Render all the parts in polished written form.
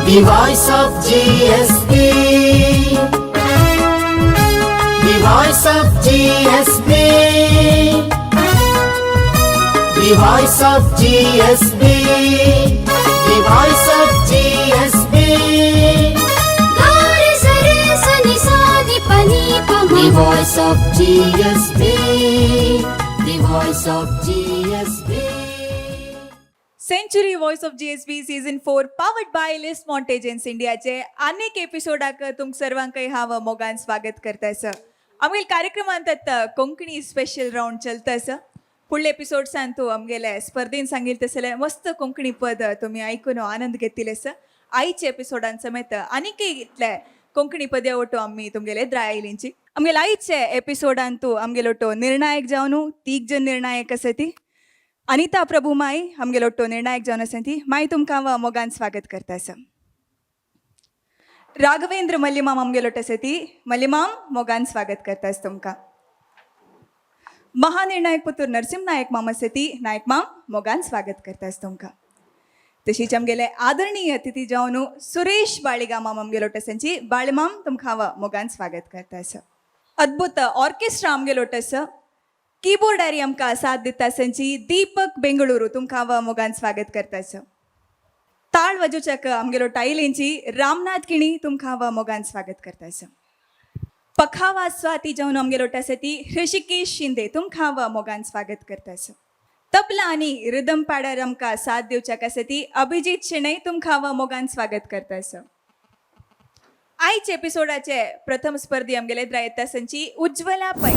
The voice of GSB. The voice of GSB. The voice of GSB. The voice of GSB. The voice of GSB. The voice of GSB. Century voice of GSB season 4 powered by Lismont agents इंडियाचे अनेक एपिसोडाक तुमक सर्वांकय हांव मोगान स्वागत करता sir. आमगेले कार्यक्रमांत आतां कोंकणी स्पेशल रावंड चलता सर. फुडल्या एपिसोड्सान तूं आमगेले स्पर्धेन सांगिल तसले मस्त कोंकणी पद तुमी आयकून आनंद घेतिले सर. आयच्या एपिसोडान समेत आनीकय इतले कोंकणी पद्या ओटो आमी तुमगेले द्रायलिंची आमगेले आयचे एपिसोडान तूं आमगेलो ओटो निर्णायक जावन तीग जण निर्णायक आसा ती अनिता प्रभू माई आमगेलो ओट्टो निर्णायक जावन आसा ती माई तुमकां हांव मोगान स्वागत करता आसा. राघवेंद्र मल्लिमाम आमगेलो आसा ती मल्लिमाम मोगान स्वागत करता आसा तुमकां. महानिर्णायक पुतूर नरसिंह नायक माम आसा ती नायक माम मोगान स्वागत करता आसा तुमकां. तशीच आमगेले आदरणीय अतिथी जावन सुरेश बाळिगा माम आमगेलो आसांची बाळमाम तुमकां हांव मोगान स्वागत करता आसा. अद्भुत ऑर्केस्ट्रा आमगेलो आसा कीबोर्डारी आमकां साथ दिता आसांची दीपक बेंगळुरू तुमकां हांव मोगान स्वागत करता आसा. ताळ वाजोवच्याक आमगेलो टायलेंची रामनाथ किणी तुमकां हांव मोगान स्वागत करता आसा. पखावा स्वाती जावन आमगेलो आसा ती हृषिकेश शिंदे तुमकां हांव मोगान स्वागत करता आसा. तबला आनी रिदम पॅडार आमकां साथ दिवच्याक आसा ती अभिजीत शेणै तुमकां हांव मोगान स्वागत करता आसा. आयच्या एपिसोडाचे प्रथम स्पर्धी आमगेले द्रायतासांची उज्ज्वला पै.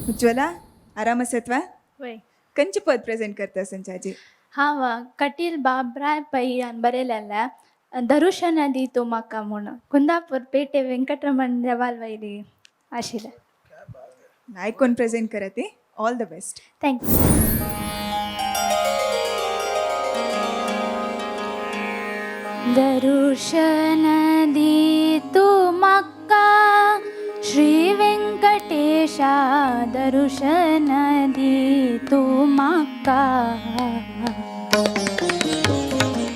उज्ज्वला आराम आसत वा? वय. कंचे पद प्रेझेंट करता संचाजी? हांव कटील बाब्राय पै बरयलेलें दरुशन दीतो म्हाका म्हूण कुंदापूर पेटे वेंकटरमण देवाल वयली आशिल्लें. आयकून प्रेझेंट करत. All the best. Thank you. दरुशन दीतो म्हाका श्री वेंकटेशा दरुशन दीतो म्हाका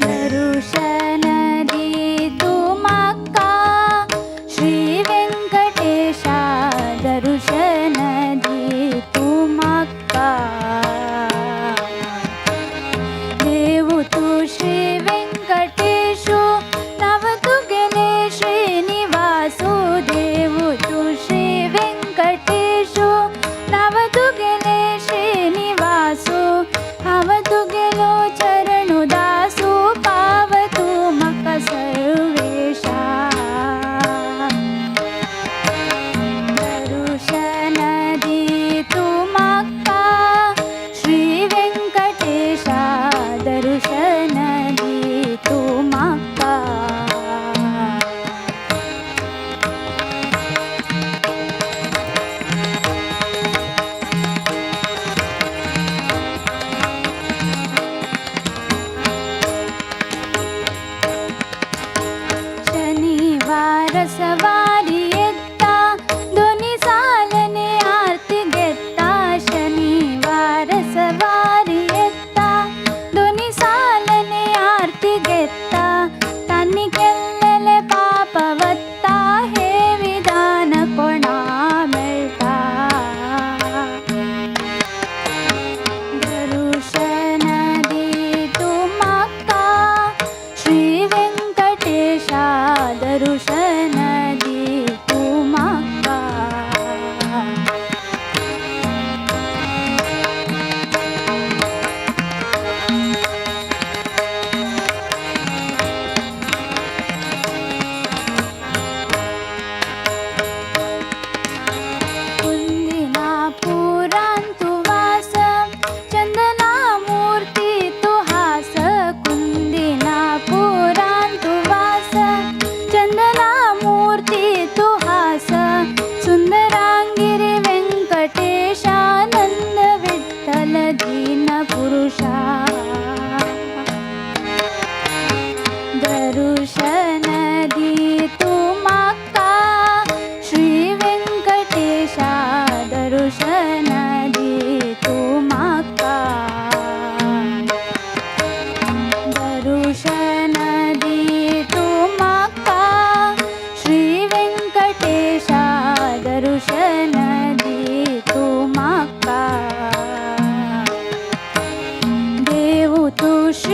दरुशन दीतो म्हाका श्री वेंकटेशा दरुशन दीतो म्हाका देव तूं श्री वेंकटेशु नांव तुगेलें श्रीनिवासु देव तूं श्री वेंकटेशु नांव तुगेलें श्रीनिवासु हांव तुगेलो चरणदासु पाव तूं म्हाका सर्वेशा दरुशन दी तूं म्हाका श्री वेंकटेशा दरुशन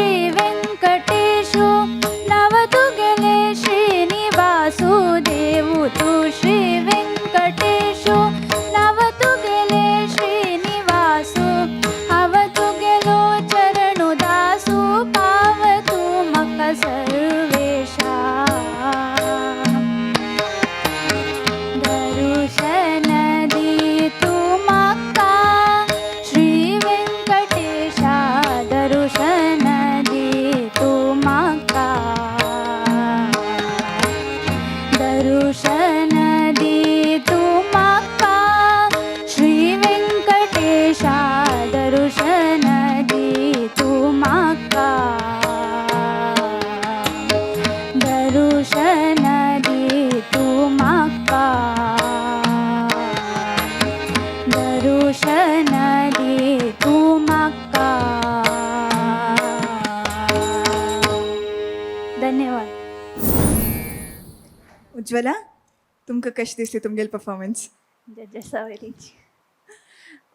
श्री वेंकटेशु नाव तुगेले श्रीनिवासु देवु तूं श्री वेंकटेशु नाव तुगेले श्रीनिवासु हांव तुगेलो चरणु दासु पाव तूं म्हाका सर्वेशा. दर्शन दी तूं म्हाका श्री वेंकटेशा दर्शन दी तूं म्हाका दर्शन दी तूं म्हाका श्री वेंकटेशा दर्शन दी तूं म्हाका दर्शन दी तूं म्हाका दर्शन दी तूं म्हाका. धन्यवाद. उज्ज्वला, तुमकां कशें दिसली तुमगेली परफॉर्मन्स? जजेसा वयलीची.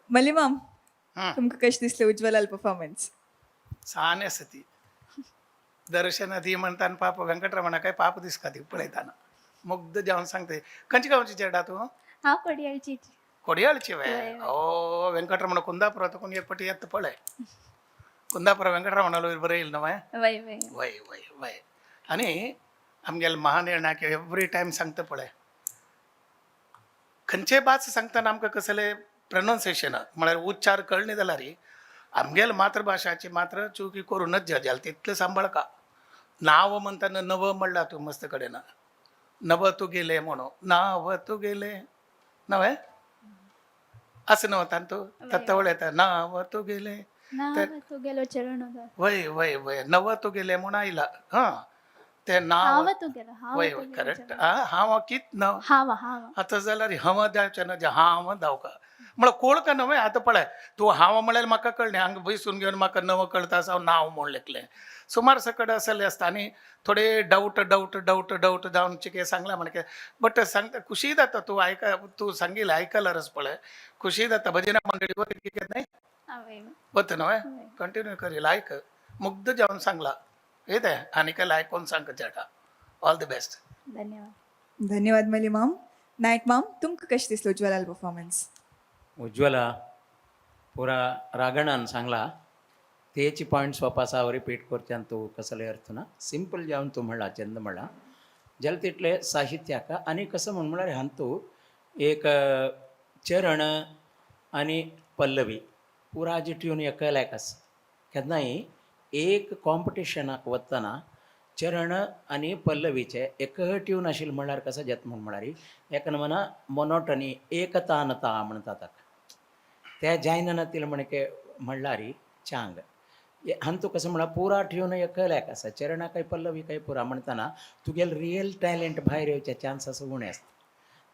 मलिमाम, तुमकां कशें दिसलें उज्ज्वलाल परफॉर्मन्स? छान आसा ती. दर्शन दी म्हणताना पाप वेंकटरमणा काय पाप दिसका ती पळयताना मुग्ध जावन सांगते. खंयची गांवची चेडा तूं? हांव कोडयाळची. कोडियाळची वे? वय, वय. ओ वेंकटरमण कुंदापुरा तुकून एक पटी येत पळय. कुंदापुरा वेंकटरमणालो बरं येईल नव्हे? वय वय. वय वय वय. आनी आमगेले महानिर्णायक एवरी टायम सांगता पळय, खंयचे भास सांगतना आमकां कसले प्रनाउन्सिएशन म्हळ्यार उच्चार कळ्ळे जाल्यार आमगेले मातृभाशाची मात्र चुकी करूनच जाल तितलें सांबाळका. नांव म्हणटाना नव म्हणला तूं मस्त कडेन, नव तूं गेले म्हणून नाव तूं गेले नव्हे असं नव्हता तूं तत्वळ येता नाव तूं गेले. नाव तुगेलो चरण. वय वय वय. नव तूं गेले म्हूण आयला हां ते नाव. हांव तुगेलो हांव वय वय. तुगेलो करेक्ट. चरण. हांव कित नव. हांव हांव. आतां जाल्यार हव जावचें ना, जे हांव धांवका म्हळ्यार कोळका नव्हे. आतां पळय तूं हांव म्हळ्यार म्हाका कळ्ळें, हांगा बसून घेवन म्हाका नवो कळटा आसा हांव नांव म्हूण लेखलें. सुमार सकट आसलें आसता आनी थोडे डावट डावट डावट डावट जावन कितें सांगलां म्हणके, बट सांगता खुशी जाता. तूं आयक, तूं सांगिल्लें आयकल्यारच पळय खुशी जाता. भजना मंडळी वता कितें न्हय? वय. वता न्हय? कंटिन्यू करील आयक. मुग्ध जावन सांगला येते आनी काय आयकोन सांग चेडा. All the best. धन्यवाद. धन्यवाद मलिमाम. नायक माम, तुमकां कशें दिसलें उज्ज्वलाल परफॉर्मन्स? उज्ज्वला पुरा रागणान सांगला तेची पॉयंट्स वापस हांव रिपीट करच्यान तूं कसले अर्थ ना. सिंपल जावन तूं म्हणला, चंद म्हणला जाल्यार तितले साहित्याक. आनी कसं म्हण म्हळ्यार हांतू एक चरण आनी पल्लवी पुरा जी ट्यून एकलायक आसा. केन्नाय एक कॉम्पिटिशनाक वतना चरण आनी पल्लवीचे एक ट्यून आशिल्लें म्हणल्यार कसो जाता म्हूण म्हळ्यार एका नमना मोनोटनी एकतानता म्हणटा ताका. ते जायना नातील म्हणके म्हणल्यार चांग हांतू कसं म्हळ्यार पुरा ट्यून एकल्याक आसा, चरणा काय पल्लवी काय पुरा म्हणटाना तुगेले रियल टॅलंट भायर येवचे चान्स उणें आसता.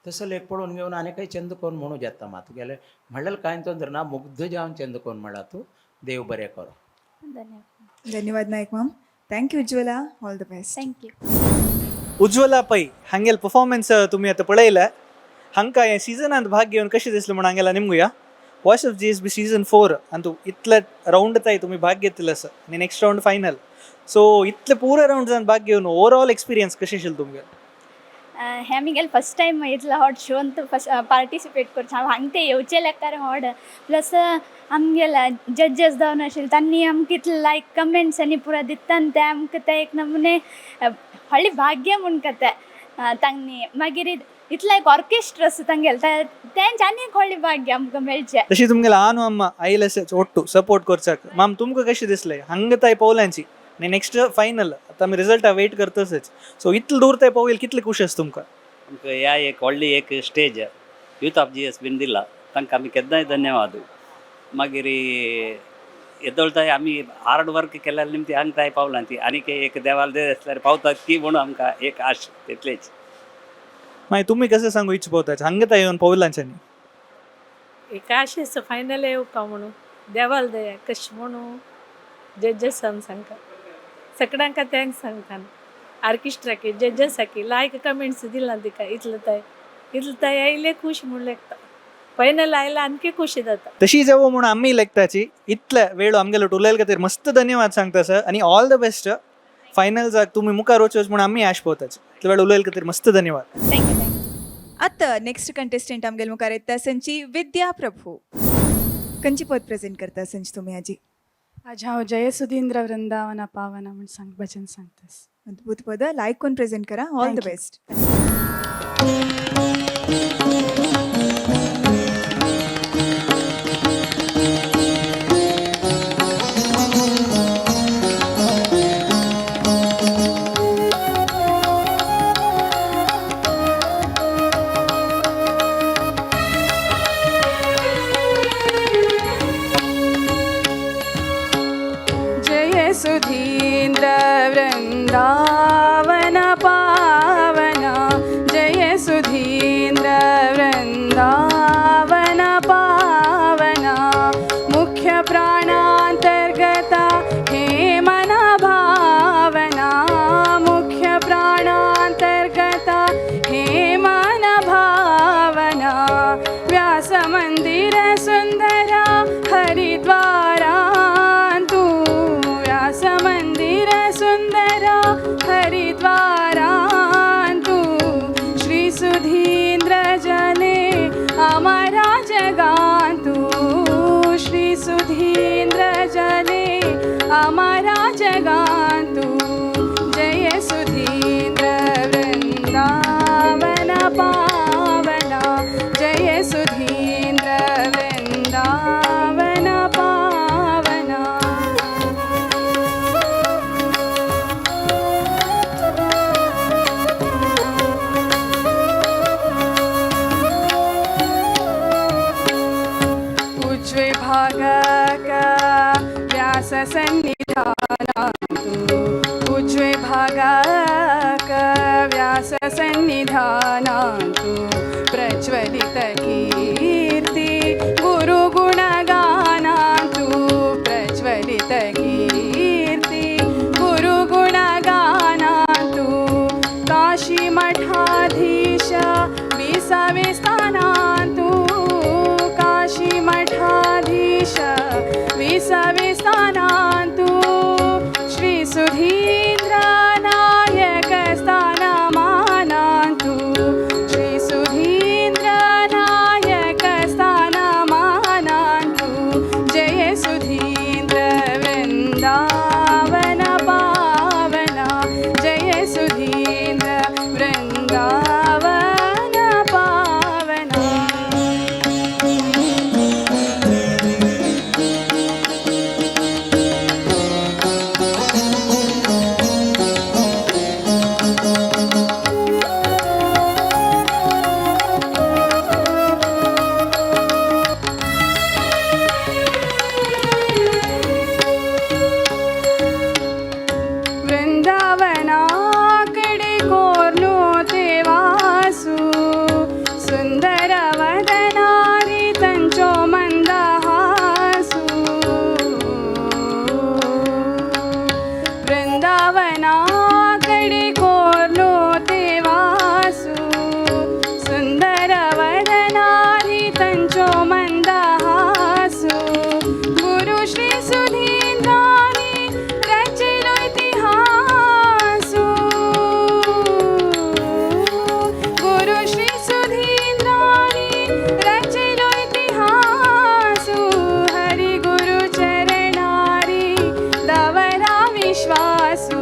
तसो लेख पळोवन घेवन आनी काही चंद कोण म्हणू जाता मा तुगेले म्हणल्यार कांय तोंदर ना. मुग्ध जावन चंद कोण म्हणला तूं. देव बरें करो. धन्यवाद. धन्यवाद नायक माम. Thank you Ujjwala, all the best. Thank you. Ujjwala Pai हांगेल performance तुमी आतां पळयले. हांकां हे सिजनांत भाग घेवन कशें दिसलें म्हूण हांगेला निमगुया. Voice of GSB season 4 Antu इतले रावंड ताय तुमी भाग घेतले आसा आनी नेक्स्ट रावंड फायनल. सो इतले पुरे रावंड्सान भाग घेवन ओवरऑल एक्सपिरियन्स कशें आशिल्लें तुमगेलें? हें आमगेलें फर्स्ट टायम इतलो हॉट शोन फर्स्ट पार्टिसिपेट करचें. हांव हांगा ते येवचे लेकार हॉड प्लस आमगेले जज्जस जावन आशिल्ले तांणी आमकां इतले लायक कमेंट्स आनी पुरा दिता ते आमकां ते एक नमुने व्हडलें भाग्य म्हूण कतें तांणी. मागीर इतलें एक ऑर्केस्ट्रा आसा तांगेलें तेंच आनी एक व्हडलें भाग्य आमकां मेळचें. तशी तुमगेले आनु अम्मा आयले ಒಟ್ಟು सपोर्ट करचाक. माम, तुमकां कशें दिसलें हांगा ताय पावल्यांची आनी नेक्स्ट फायनल आतां आमी रिजल्टा वेट करतसच, सो इतले दूर ताय पावयल कितले खुश आसा तुमकां? आमकां ह्या एक व्हडली एक स्टेज यूथ ऑफ GSB दिला, तांकां आमी केन्नाय धन्यवाद. मागीर येदोळताय आमी हार्ड वर्क केल्यार निमती हांगा ताय पावला ती आनीक एक देवाल दे आसल्यार पावतात की म्हणून आमकां एक आश तितलीच. मागीर तुमी कशें सांगू इच्छ पावता हांगा ताय येवन पावलांच्यांनी? एक आशेच फायनल येवपा म्हणून देवाल दया कशी म्हणून जज्जसान सांगता सगळ्यांका thanks सांगता. ऑर्केस्ट्राकी जज्जसाकी लायक कमेंट्स दिला तिका इतलं ताय इतलं ताय आयले खूश म्हणून लेखता. फायनल आयला आणखी खुशी जाता. तशी जावो म्हणून आमी लेखताची इतले वेळ आमगेलो उलयले खातीर मस्त धन्यवाद सांगता सर आनी ऑल the best फायनल्साक तुमी मुखार वचोच म्हणून आमी आश पळोवताची. इतले वेळ उलयले खातीर मस्त धन्यवाद. Thank you thank you. आतां नेक्स्ट कंटेस्टंट आमगेले मुखार येता संची विद्या प्रभू. खंयची पद प्रेझेंट करता संच तुमी आजी? आज हांव जय सुधींद्र वृंदावना पावना म्हूण सांग भजन सांगता. अद्भुत पद लायक कोण प्रेझेंट करा. All the Thank you. Best. Jai Sudhindra Vrindavan पावना, जय सुधींद्र वृंदावन पावना, मुख्य प्राणांतर्गता हे मन भावना, मुख्य प्राणांतर्गता हे मन भावना, व्यास मंदिर सुंदरा हरिद्वारांतु, व्यास मंदिर सुंदरा हरिद्वारांतु, श्री सुधींद्र जने अमरा जगांतु, श्री सुधींद्र जने अमरा जगांतु, जय सुधींद्र वृंदावन पावना, जय सुधींद्र वृंदावन पावना. उजवे भागक व्यास सन्निधानांतु, उजवे भागक व्यास सन्निधानांतु, प्रज्वलित कीर्ती गुरु गुणगानांतु, प्रज्वलित कीर्ती गुरु गुणगानांतु, काशी मठाधीश विसावे स्थानांतु, काशी मठाधीश विसावे स्थानांतु, श्री सुधींद्र नायक स्थानमानांतु, श्री सुधींद्र नायक स्थानमानांतु, जय सुधींद्र वृंदावन पावना, जय सुधींद्र वृंदावन पावना. वृंदावनाकडे कोर्नो ते वासू, सुंदर वदनारी तंचो मंदहासू, वृंदावनाकडे कोर्नो ते वासू, सुंदर वदनारी तंचो मंदहासू, गुरु श्री सुधींद्रानी रचिलो इतिहासू, गुरु श्री सुधींद्रानी रचिलो इतिहासू, हरि गुरु चरणारी दवरा विश्वासू,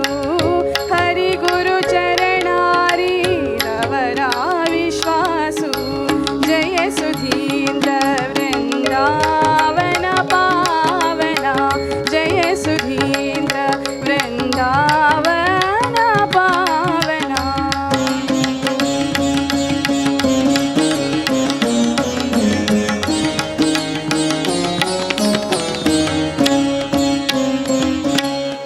हरि गुरु चरणारी दवरा विश्वासू, जय सुधींद्र वृंदावन पावना, जय सुधींद्र वृंदावन पावना.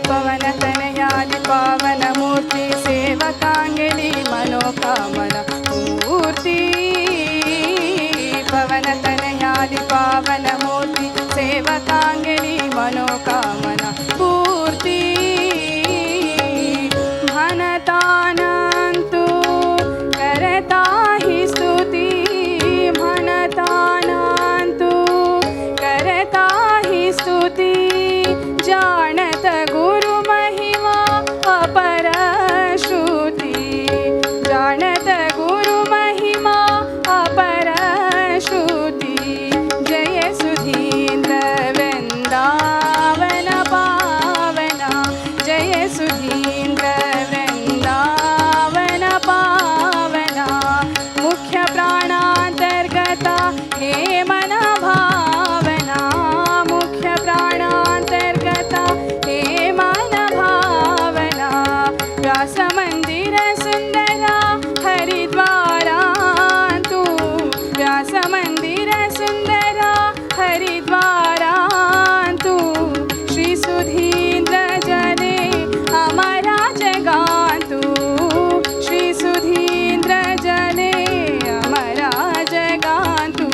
पवन तनयादि पावन मूर्ति सेवकांगली मनोकामना मूर्ति, पवन तनयादि पावन मूर्ति सेवकांगली मनोकामना पूर्ति, म्हणतानंतु करता ही स्तुती, म्हणतानंतु सुधीन्द्र वृंदावन पावना, मुख्य प्राणांतर्गता हे मन भावना, मुख्य प्राणांतर्गता हे मन भावना, व्यास मंदिर सुंदरा हरिद्वारा तू, व्यास मंदिर सुंदरा हरिद्वारा तू, श्री सुधींद्र जने अमरा जगातू, श्री सुधींद्र जने अमरा जगातू,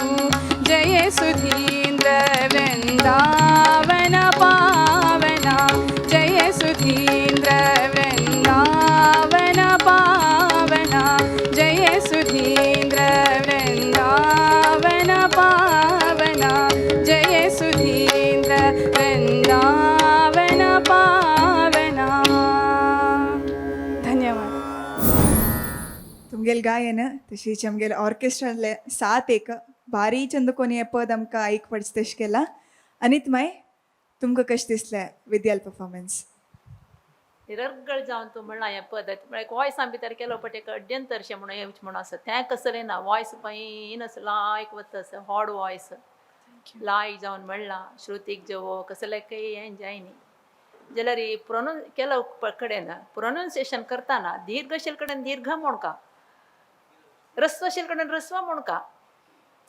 जय सुधींद्र वृंदावन पावना, जय सुधींद्र वृंदावन पावना, जय सुधींद्र वृंदावन पावना, जय सुधींद्र वृंदावन पावना. धन्यवाद. तुमगेल गायन तशीच आमगेल ऑर्केस्ट्रांतले सात एक भारी चंद कोणी हे पद आमकां आयक पडचे तशें केलां. अनीत माय, तुमकां कशें दिसलें विद्याल परफॉर्मन्स? निरर्गळ जावन तूं म्हणलां हें पद. म्हळ्यार वॉयसान भितर केलो पट एक अड्यंतरशें म्हणून हें म्हणून आसा तें कसलें ना. वॉयस फायन असो लायक वता असो हॉड वॉयस लायक जावन म्हणलां. श्रुतीक जेवो कसलें काही हें जायनी जाल्यार प्रोनन केलो कडेन प्रोनन्सिएशन करतना दीर्घ अशेल कडेन दीर्घ म्हणका, ह्रस्व अशेल कडेन ह्रस्व म्हणका.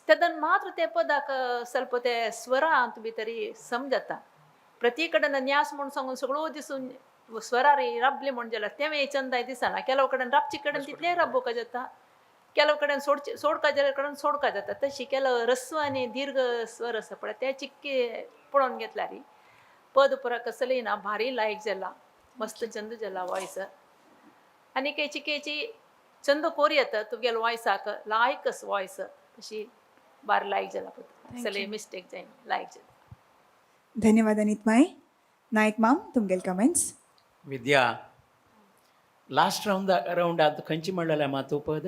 तेन्ना मात्र ते पदाक ಸ್ವಲ್ಪ ते स्वरांत भितरी समजता. प्रति कडेन न्यास म्हूण सांगून सगळो दिसून स्वरार राबले म्हूण जाल्यार तें चंदाय दिसना. ಕೆಲವು कडेन राबचे कडेन तितलें राबोवका जाता, ಕೆಲವು कडेन सोडचे सोडका जाल्यार कडेन सोडका जाता. तशी ಕೆಲವು ह्रस्व आनी दीर्घ स्वर आसा पळय ते चिक्के पळोवन घेतल्यार पद पुरा कसलें ना भारी लायक जाला. मस्त चंद जाला वॉयस आनी केची केची चंद कोर येता तुगेलो वॉयसाक लायक आसा वॉयस. तशी बार लायक जाला पद, कसलें मिस्टेक जायना, लायक जाला. धन्यवाद अनीत माय. नायक माम, तुमगेल कमेंट्स? विद्या, लास्ट राऊंड राऊंडात खंयची म्हणलेलें मा तूं पद?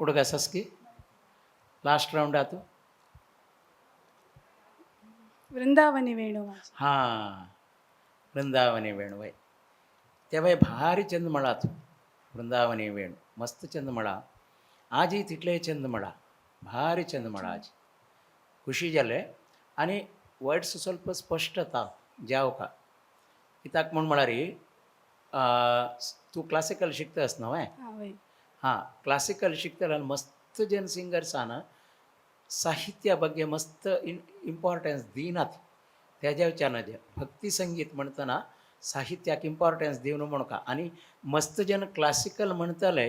उडगास की लास्ट राऊंडात? वृंदावनी वेणू. हां, वृंदावनी वेणू. वय, तेव्हा भारी चंद म्हणा तूं. वृंदावनी वेणू मस्त चंद म्हणा. आजही तितलेय चंद म्हणा, भारी चंद म्हणा. आज खुशी जाले आनी वर्ड्स ಸ್ವಲ್ಪ स्पश्टता जावका. कित्याक म्हूण म्हळ्यार तूं क्लासिकल शिकता न्हय? हां, वय. हां, क्लासिकल शिकतले मस्त जन सिंगर्स आहा साहित्या ಬಗ್ಗೆ मस्त इम्पॉर्टन्स दिनात. तेज्या विचारान भक्ती संगीत म्हणटना साहित्याक इम्पॉर्टन्स दिवन म्हणका आनी मस्त जन क्लासिकल म्हणटले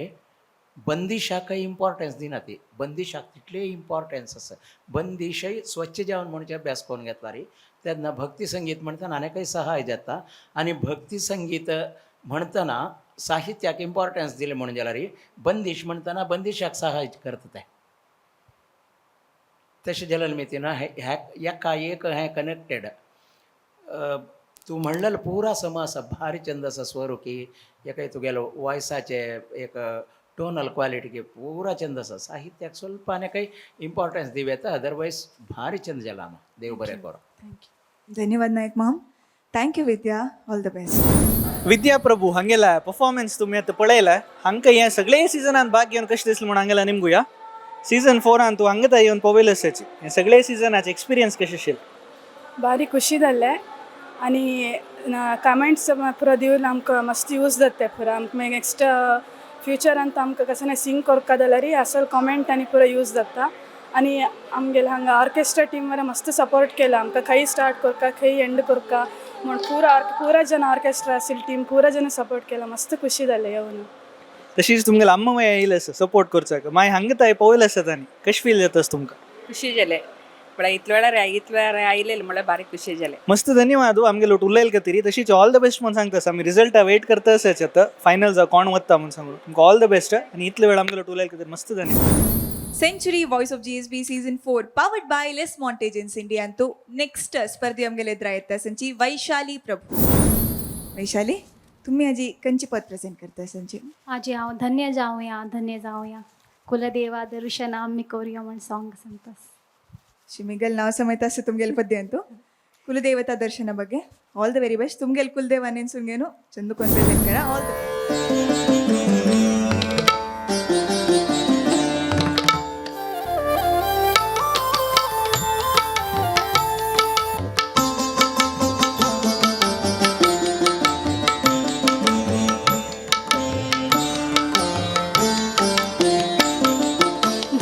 बंदिशाकय इम्पॉर्टन्स दिना. ती बंदिशाक तितलें इम्पॉर्टन्स आसा. बंदिशय स्वच्छ जावन म्हणचे अभ्यास करून घेतला रे तेन्ना भक्ती संगीत म्हणटना आनीकय सहाय जाता. आनी भक्ती संगीत म्हणटना साहित्याक इम्पॉर्टन्स दिलें म्हणून जाल्यार बंदिश म्हणटना बंदिशाक सहाय करता ते. तशें जाल्यार मी ना ह्या एका एक हें कनेक्टेड. तूं म्हणलेलो पुरा सम आसा. भारी चंद आसा. स्वर की एकय तुगेलो वॉयसाचे एक टोनल क्वालिटी की पुरा चंद आसा. साहित्याक ಸ್ವಲ್ಪ आनी इम्पॉर्टन्स दिवं येता, अदरवायज भारी चंद जाला आमा. देव बरें करो. Thank you. धन्यवाद नायक माम. Thank you Vidya, all the best. Vidya Prabhu हांगेला परफॉर्मन्स तुमी आतां पळयला. हांकां हे सगळे सिजनान भाग घेवन कशें दिसलें म्हूण हांगेला निमगुया. सीझन फोरान तूं हांगा येवन पळयलें, हे सगळे सिजनाचे एक्सपिरियन्स कशें आशिल्लें? भारी खुशी जाल्लें आनी कमेंट्स पुरा दिवन आमकां मस्त यूज जाता पुरा. आमकां मागीर नेक्स्ट फ्युचरान आमकां कसलें सिंग करपा जाल्यार असल कमेंट आनी पुरा यूज जाता. आनी आमगेले हांगा ऑर्केस्ट्रा टीम मरे मस्त सपोर्ट केला आमकां. खंय स्टार्ट करका, खंय एंड करका म्हण पुरा पुरा जन ऑर्केस्ट्रा आशिल्ली टीम पुरा जन सपोर्ट केला. मस्त खुशी जालें येवन. तशीच तुमगेले अम्मा माय येयले आसा सपोर्ट करचाक. मागीर हांगा ताय पळयलें आसा तांणी, कशें फील जाता तुमकां? ಖುಷಿ ಜಲೆ म्हळ्यार इतले वेळार इतले वेळार आयलेले म्हळ्यार भारी खुशी जालें. मस्त धन्यवाद आमगे लोट उलयल खातीर. तशीच ऑल the best म्हणून सांगता. आमी रिजल्टा वेट करता आसाच आतां फायनल जावं कोण वता म्हणून सांगू. तुमकां ऑल the best आनी इतले वेळ आमगे लोट उलयल खातीर मस्त धन्यवाद. Century voice of GSB season 4 powered by Les Montagens India ಅಂತೂ ನೆಕ್ಸ್ಟ್ ಸ್ಪರ್ಧೆ आमगेले ಎದುರಾಯ್ತಾ ಸಂಚಿ वैशाली प्रभू. वैशाली, तुम्ही आजी कंची पद प्रेझेंट करता संची? आजी हांव धन्य जावया, धन्य जावया, कुलदेवा दर्शन आमी करुया म्हण सॉंग सांगतास. ಶಿಮಿಗಲ್ ನಾವು ಸಮೇತ ಅಷ್ಟೇ ತುಮ್ಗೆಲ್ ಪದ್ಯ ಅಂತೂ ಕುಲದೇವತಾ ದರ್ಶನ ಬಗ್ಗೆ ಆಲ್ the very best. ತುಮ್ಗೆಲ್ ಕುಲದೇವ ನೆನ್ಸುಂಗೇನು ಚಂದು ಕೊಂದ್ರೆ ಆಲ್ the.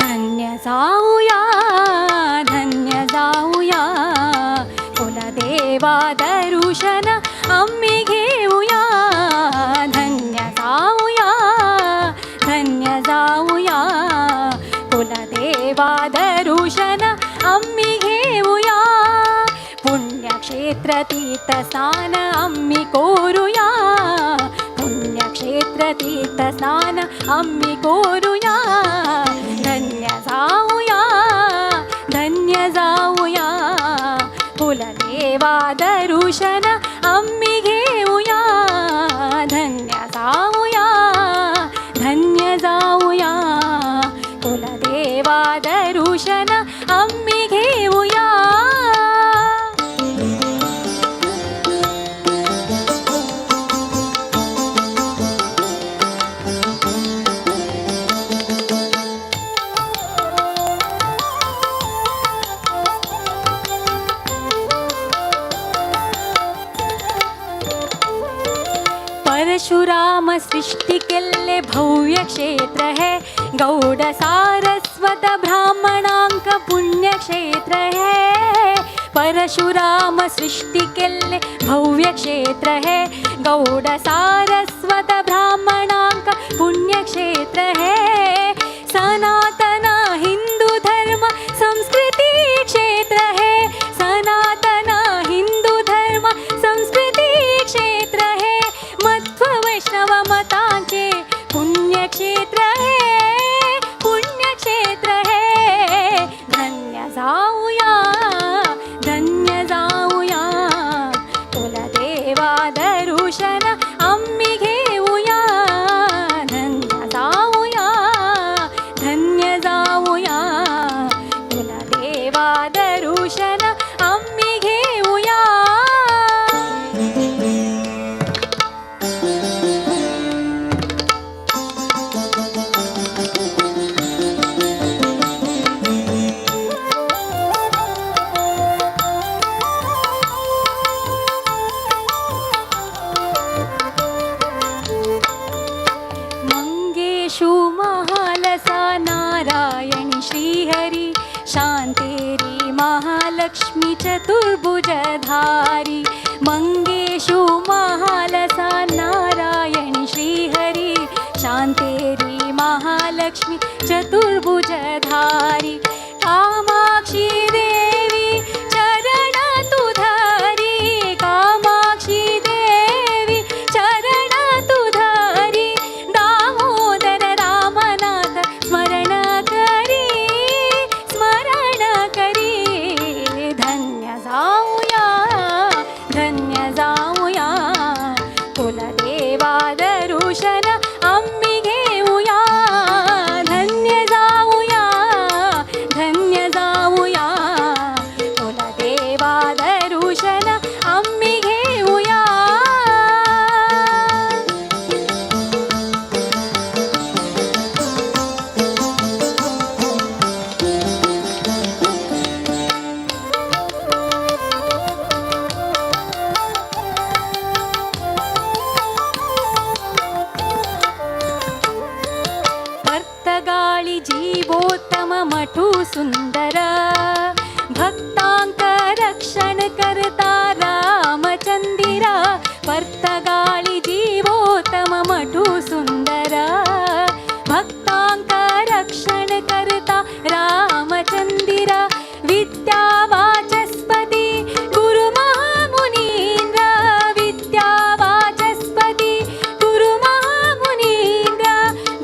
धन्य जाऊया, धन्य जाऊया, कुलदेवा दर्शन आम्ही घेऊया. धन्य जाऊया, धन्य जाऊया, कुलदेवा दर्शन आम्ही घेऊया. पुण्यक्षेत्र तीर्थस्नान आम्ही करूया, पुण्यक्षेत्र तीर्थस्नान आम्ही करूया. धन्य जाऊया, धन्य जाऊया, कुलदेवा दर्शन आम्ही घेऊया. धन्य जाऊया, धन्य जाऊया, कुलदेवा दर्शन आम्ही घेऊया. परशुराम सृष्टि केल्ले भव्य क्षेत्र है, गौड़ सारस्वत ब्राह्मणांक पुण्य क्षेत्र है. परशुराम सृष्टि केल्ले भव्य क्षेत्र है, गौड़ सारस्वत ब्राह्मणांक पुण्य क्षेत्र है. सनातन हिंदू धर्म संस्कृति क्षेत्र है, सनातन हिंदू धर्म संस्कृति क्षेत्र है. मध्व वैष्णव मतांचे पुण्यक्षेत्र है, पुण्यक्षेत्र है. धन्य जाऊया, धन्य जाऊया, कुलदेवा दर्शन आम्ही घेऊया. धन्य जाऊया, धन्य जाऊया, कुलदेवा दर्शन आम्ही घेऊया. मंगेशु महालसा नारायणी श्रीहरि, शांतेरी महालक्ष्मी चतुर्भुजधारी. मंगेशु महालसा नारायणी श्रीहरि, शांतेरी महालक्ष्मी चतुर्भुजधारी. कामाक्षी देवी चरण तुधारी, कामाक्षी देवी चरण तुधारी. दामोदर रामनाथ स्मरण करी, स्मरण करी. धन्य जाऊया, धन्य जाऊया, कुलदेवा दर्शन आम्ही घेऊया. धन्य जाऊया, धन्य जाऊया, कुलदेवा दर्शन आम्ही घेऊया. पर्तगाळी जीवोत्तम मठू सुंदर, भक्तांक रक्षण करता रामचंदिरा. पर्तगाळी जीवोत्तम मठू सुंदर, भक्तांक रक्षण करता रामचंदिरा. विद्या वाचस्पती गुरु महामुनींद्र, विद्या वाचस्पती गुरु महामुनींद्र.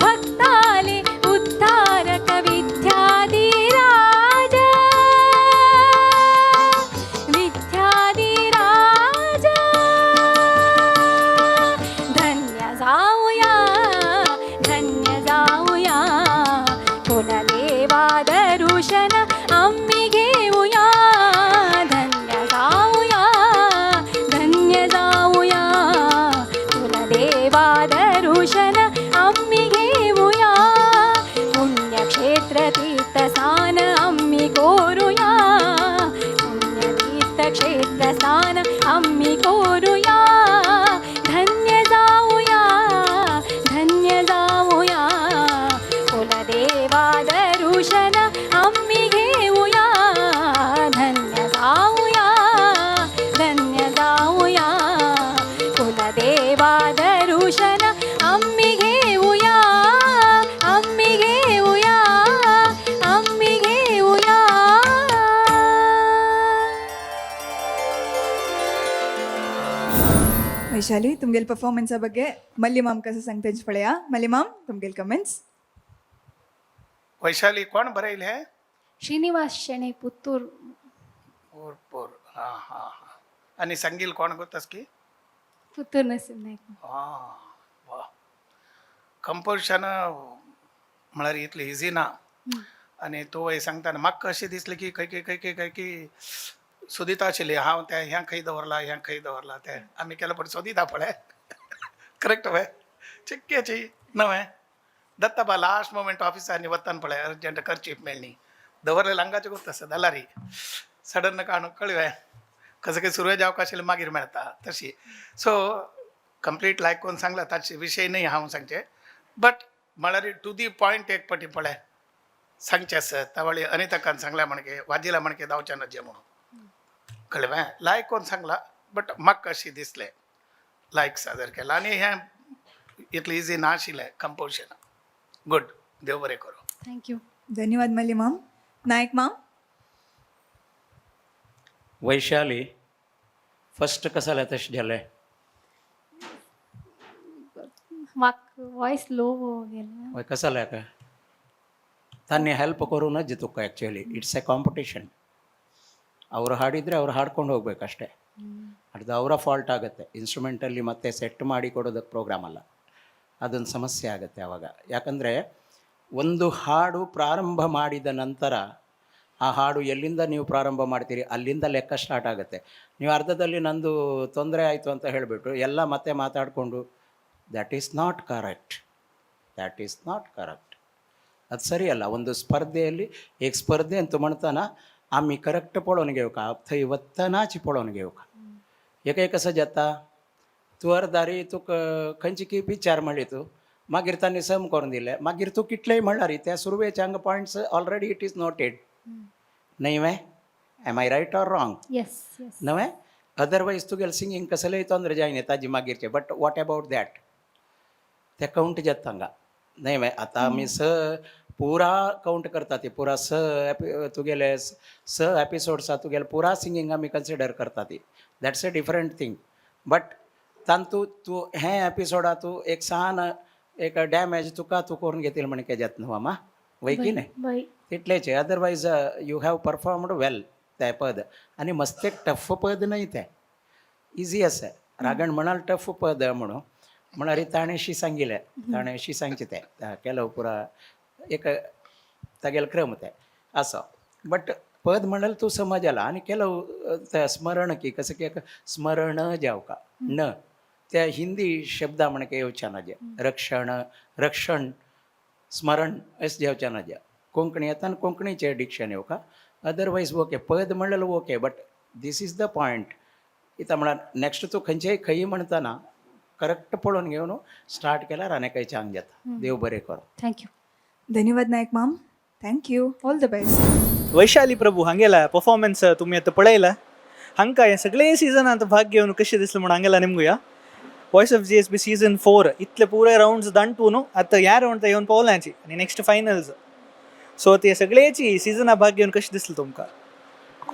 भक्ताले उद्धारक विद्याधिराज, विद्याधिराज. क्षेत्र स्थान आम्ही करूया, धन्य जाऊया, धन्य जाऊया. कुलदेवा दर्शन आम्ही घेऊया, धन्य जाऊया, धन्य जाऊया. कुलदेवा दर्शन आम्ही घेऊया, आम्ही घेऊया, आम्ही घेऊया. वैशाली, तुमगेल परफॉर्मन्सा ಬಗ್ಗೆ मल्ली माम कसं सांगतेच पळया. मल्ली माम, तुमगेल कमेंट्स. वैशाली, कोण बरयले हे? श्रीनिवास शेणै, पुत्तूर. पोर हां हां हां. आनी सांगील कोण गोतास की? पुत्तूर नसीब नायक. हां, वा. कंपोजिशन म्हळ्यार इतलें इजी ना. आनी तूं वय सांगतना म्हाका अशें दिसलें की खंय खंय खंय खंय खंय की सोदिता आशिल्ली हांव तें ह्यां खंय दवरला, ह्यां खंय दवरला तें आमी केल्या पण सोदिता पळय. करेक्ट वय चिक्केची नवें दत्ता बा लास्ट मोमेंट ऑफिसांनी वतान पळय अर्जंट कर्चीफ मेळ्ळी दवरलें हांगाचे गोत आसा जाल्यार सडन काणू कळ्ळें कसं काही सुरवेक जावंक आशिल्लें मागीर मेळटा तशी. सो कंप्लीट लायक कोण सांगला ताचे विशय न्हय हांव सांगचें, बट म्हळ्यार टू the point एक पटी पळय सांगचें आसा. तावळी अनिताकान सांगल्या म्हणके वाजिला म्हणके धांवचें नजे म्हणून कळ्ळें. लायक कोण सांगला बट म्हाका अशें दिसलें लायक सादर केला आनी हें इतलें इजी नाशिल्लें कंपोजिशन. गुड, देव बरें करूं. Thank you. धन्यवाद मल्ली माम. नायक माम. वैशाली, फर्स्ट कसं जालें तशें जालें? म्हाका वॉयस लो गेलें. वय कसं जालें काय ತಾನೇ ಹೆಲ್ಪ್ ಕರೋನ ತುಕ್ಕ. Actually it's A competition. ಅವರು ಹಾಡಿದರೆ ಅವ್ರು ಹಾಡ್ಕೊಂಡು ಹೋಗ್ಬೇಕಷ್ಟೇ. ಅದು ಅವರ ಫಾಲ್ಟ್ ಆಗುತ್ತೆ. ಇನ್ಸ್ಟ್ರುಮೆಂಟಲ್ಲಿ ಮತ್ತೆ ಸೆಟ್ ಮಾಡಿ ಕೊಡೋದಕ್ಕೆ ಪ್ರೋಗ್ರಾಮ್ ಅಲ್ಲ, ಅದೊಂದು ಸಮಸ್ಯೆ ಆಗುತ್ತೆ ಆವಾಗ. ಯಾಕಂದರೆ ಒಂದು ಹಾಡು ಪ್ರಾರಂಭ ಮಾಡಿದ ನಂತರ ಆ ಹಾಡು ಎಲ್ಲಿಂದ ನೀವು ಪ್ರಾರಂಭ ಮಾಡ್ತೀರಿ ಅಲ್ಲಿಂದ ಲೆಕ್ಕ ಸ್ಟಾರ್ಟ್ ಆಗುತ್ತೆ. ನೀವು ಅರ್ಧದಲ್ಲಿ ನಂದು ತೊಂದರೆ ಆಯಿತು ಅಂತ ಹೇಳಿಬಿಟ್ಟು ಎಲ್ಲ ಮತ್ತೆ ಮಾತಾಡಿಕೊಂಡು, that is not correct, that is not correct. ಅದು ಸರಿಯಲ್ಲ. ಒಂದು ಸ್ಪರ್ಧೆಯಲ್ಲಿ एक ಸ್ಪರ್ಧೆ ಅಂತ म्हणताना आमी करेक्ट पळोवन घेवका, थंय वतनाच पळोवन घेवका. एक एक कसं जाता, तूं अर्दारी तुका खंयची की पिक्चर म्हणली तूं मागीर तांणी सम करून दिलें, मागीर तूं कितलेय म्हणल्यार त्या सुरवेचे हांगा points already it is noted न्हय वे? Am I right or wrong? Yes. नवें अदरवायज तुगेलें सिंगींग कसलेय ತೊಂದರೆ जायना ताजे मागीरचें. बट what about that, ते कावंट जाता हांगा न्हय वे? आतां आमी स पुरा कावंट करता ती पुरा स तुगेले स एपिसोड्स आसा तुगेले पुरा सिंगींग आमी कन्सिडर करता ती. That's a different thing. But तांतू तूं हें एपिसोडा तूं एक सान एक डॅमेज तुका तूं करून घेतली म्हण जाता न्हू मामा, वय की न्हय? वय. तितलेंच. Otherwise you have performed well तें पद. आनी मस्ते टफ पद न्हय तें, इजी आसा. रागण म्हणाल टफ पद म्हणून म्हळ्यार ताणें अशी सांगिल्लें, ताणें अशी सांगचें तें केलो पुरा एक तागेलो क्रम तें आसा. बट पद म्हणल्यार तूं समज जाला. आनी केलो तें स्मरण की कसं की स्मरण जावका न त्या हिंदी शब्दा म्हणके येवचें ना, जें रक्षण रक्षण स्मरण अशें जावचें ना. जें कोंकणी येता आनी कोंकणीचें डिक्शन येवका. अदरवायज ओके, पद म्हणल्यार okay. But this is the point इतां म्हळ्यार नेक्स्ट तूं खंयचेय खंयी म्हणटना करेक्ट पळोवन घेवन स्टार्ट केल्यार आनी खंय चांग जाता. देव बरें करूं. Thank you. धन्यवाद नायक माम. Thank you, all the best. Vaishali Prabhu हांगेला परफॉर्मन्स तुमी आतां पळयला. हांकां हे सगळे सिजनांत भाग घेवन कशें दिसलें म्हूण हांगेला निमगुया. Voice of GSB season 4 इतले पुरे रावंड्स दांटून आतां ह्या रावंड येवन पावल्यांची आनी नेक्स्ट फायनल्स. सो ते सगळेची सिजना भाग घेवन कशें दिसलें तुमकां?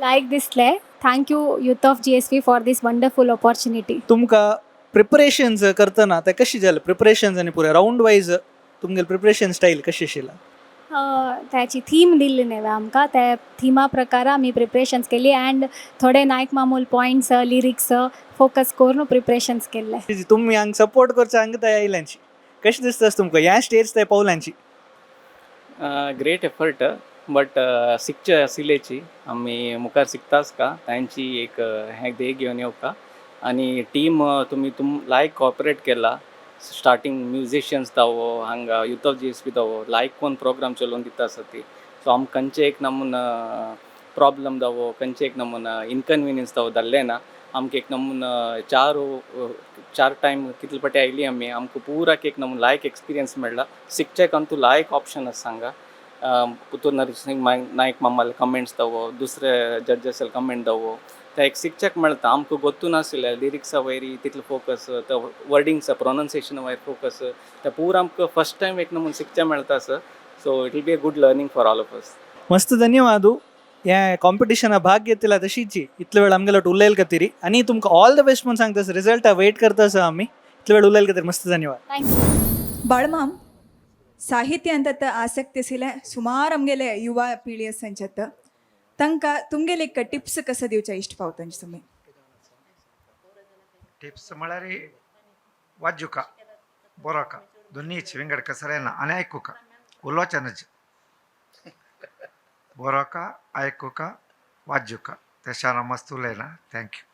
लायक दिसलें. Thank you youth of GSB for this wonderful opportunity. तुमकां प्रिपरेशन्स करतना ते कशें जालें? प्रिपरेशन्स आनी पुरे रावंड वायज तुमगेलें प्रिपरेशन स्टायल कशें आशिल्लें? त्याची थीम दिल्ली न्हय आमकां, त्या थिमा प्रकार आमी प्रिपरेशन्स केली अँड थोडे नायक मामूल पॉयंट्स लिरिक्स फोकस करून प्रिपरेशन्स केल्ले. तुमी हांगा सपोर्ट करचे हांगा ते आयल्यांची कशें दिसता तुमकां ह्या स्टेज ते पावल्यांची? ग्रेट एफर्ट, बट शिकचे आशिल्ल्याची आमी मुखार शिकताच का तांची एक हें देख घेवन येवका. आनी टीम तुमी तुम लायक कॉपरेट केला. स्टार्टींग म्युजिशियन्स जावो, हांगा युथ ऑफ GSB जावो, लायक कोण प्रोग्राम चलोवन दिता आसा ती. सो आमकां खंयचे एक नमून प्रॉब्लम जावो, खंयचे एक नमुना इनकन्विनियन्स जावो जाल्लें ना. आमकां एक नमुना चार टायम कितले पाटी आयली आमी, आमकां पुराक एक नमुना लायक एक्सपिरियन्स मेळ्ळा. शिकच्याक अंतू लायक ऑप्शन आसा हांगा. पुतूर नरसिंह नायक मामाले कमेंट्स जावो, दुसरे जड्जस कमेंट जावो, ते एक शिकच्याक मेळटा. आमकां गोत्तू नाशिल्लें लिरिक्सा वयरी तितलो फोकस, ते वर्डिंग्सा प्रोनन्सिएशना वयर फोकस, ते पूरा आमकां फर्स्ट टायम एक नमुना शिकच्या मेळटा आसा. So it will be a good learning for all of us. मस्त ಧನ್ಯವಾದ. या कॉम्पिटिशना भाग घेतला तशीची इतलो वेळ आमगेलो उलयल खातीर आनी तुमकां ऑल the best म्हूण सांगता. रिजल्ट वेट करता आसा आमी. इतलो वेळ उलयल खातीर मस्त धन्यवाद. Thank you. बाळमाम, साहित्य अंतत ಆಸಕ್ತಿ ಸಿಲೆ ಸುಮಾರು ಆಮ್ಗೆಲೆ ಯುವ ಪೀಳಿಗೆ ಸಂಚತ್ತ तांकां तुमगेले एक टिप्स कसं दिवच्या इश्ट पावतांचे तुमी? टिप्स म्हळ्यार वाजुका बरोवका दोन्हीच विंगड कसलें ना आनी आयकुका, उलोवचें न्हय. बरोवका, आयकुका, वाजुका. तशें हांव मस्त उलयलां. Thank you.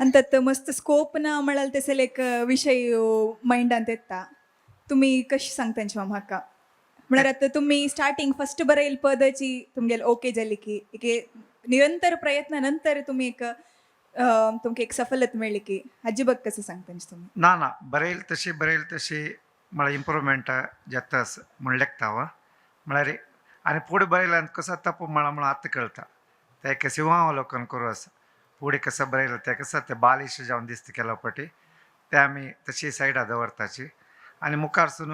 अंतत मस्त स्कोप ना म्हळ्यार तेसले एक विशय मायंडांत येता. तुमी कशें सांगतांचे म्हाका? म्हळ्यार आतां तुमी स्टार्टींग फस्ट बरयल पदाची तुमगेले ओके जाली की एक निरंतर प्रयत्न नंतर तुमी एक तुमकां एक सफलत मेळ्ळी की हाजी बग कसं सांगतांचे तुमी? ना ना, बरयल तशी, बरयल तशी म्हळ्यार इम्प्रुवमेंट जाता म्हूण लेखता हांव. म्हळ्यार आनी फुडें बरयल्यान कसो तप म्हळा म्हूण आतां कळटा. तें एक सिंहावलोकन करूं आसा. फुडें कसो बरयलां तें कसो तें बालिश जावन दिसता केल्या फावटी, तें आमी तशी सायडा दवरताची आनी मुखार सून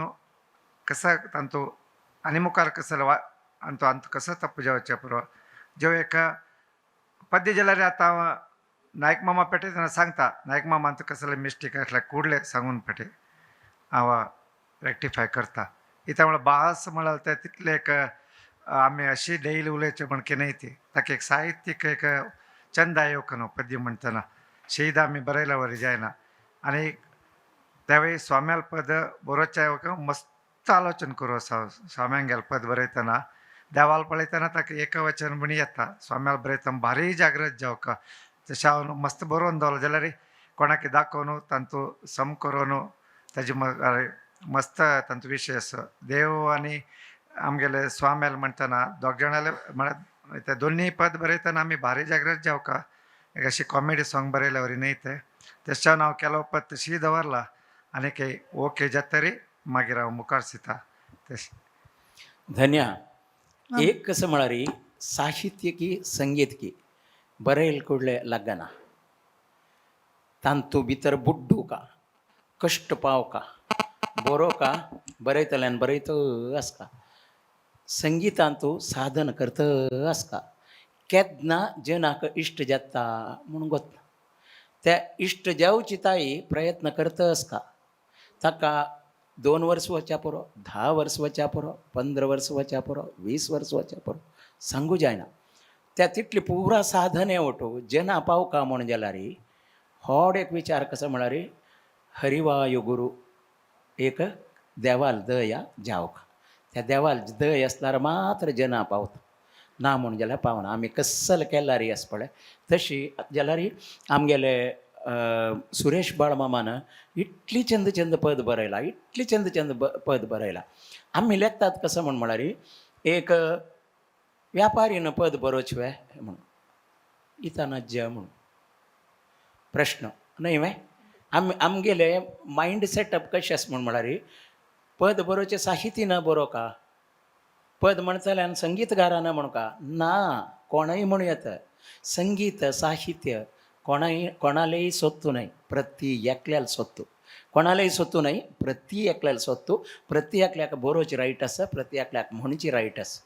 कसो तांतू आनी मुखार कसो वा आनी तो कसो तप्प जावचें पुरो. ज्यो एक पद्य जाल्यार आतां हांव नायक मामा पेटे तेन्ना सांगता, नायक मामा आतां कसले मिस्टेक आसल्यार कुडले सांगून पेटे हांव रेक्टिफाय करता. इत्या म्हळ्यार भास म्हळ्यार तें तितलें एक आमी अशी डेली उलयचें म्हण की न्हय ती. ताका एक साहित्यीक एक छंद येवंक न्हू. पद्य म्हणटना शीद आमी बरयल्या वरी जायना. आनी त्यावेळी स्वाम्याल पद बरोवच्या मस्त आलोचन करूं आसा. स्वाम्यांगेल पद बरयतना देवाल पळयतना ताका एकवचन म्हण येता. स्वाम्याल बरयतना भारी जागृत जावका. तशें हांव मस्त बरोवन दवरलें जाल्यार कोणाक दाखोवन तांतू सम करून ताजे मस्त तांचो विशय आसा. देव आनी आमगेले स्वाम्याल म्हणटना दोग जाणाले म्हळ्यार ते दोनूय पद बरयतना आमी भारी जागृत जावका. एक अशी कॉमेडी सॉंग बरयल्या वरी न्हय तें. तशें हांव केलो पद तशी दवरला आनी ओके जाता तरी मागीर हांव मुखार सरता तशें. धन्या, एक कसं म्हळ्यार साहित्य की संगीत की बरयल कुडले लागना. तांतू भितर बुड्डुका, कश्ट पावका, बरोवका, बरयतल्यान बरयत आसता. संगितांतू साधन करत आसता. केन्ना जनाक इश्ट जाता म्हूण गोतना. त्या इश्ट जावची ताई प्रयत्न करत आसता. ताका 2 वर्स वच्या पुरो, 10 वर्स वच्या पुरो, 15 वर्स वच्या पुरो, 20 वर्स वच्या पुरो, सांगू जायना. त्या तितली पुरा साधने वटू जना पावका म्हूण जाल्यार होड एक विचार कसो म्हळ्यार हरिवायु गुरु एक देवाल दया जावका. त्या देवाल दय आसल्यार मात्र जना पावता, ना म्हूण जाल्यार पावना. आमी कसल केल्यार आस पळय तशी जाल्यार आमगेले सुरेश बाळमामान इतली चंद चंद पद बरयला, इतली चंद चंद पद बरयला. आमी लेखतात कसं म्हण म्हळ्यार एक व्यापारीन पद बरोवचें वे म्हणून इता नज्ज म्हणून प्रश्न न्हय वे. आमी आमगेले मायंड सेटअप कशें आसा म्हूण म्हळ्यार पद बरोवचें साहित्यी बरोवका, पद म्हणटल्यान संगीतकारान म्हणका ना, कोणूय म्हणू येता. संगीत साहित्य कोणाय कोणालेय सोत्तू न्हय, प्रति एकल्याल सोत्तू. कोणालेय सोत्तू न्हय, प्रति एकल्याल सोत्तू. प्रति एकल्याक बरोवची रायट आसा, प्रति एकल्याक म्हणची रायट आसा.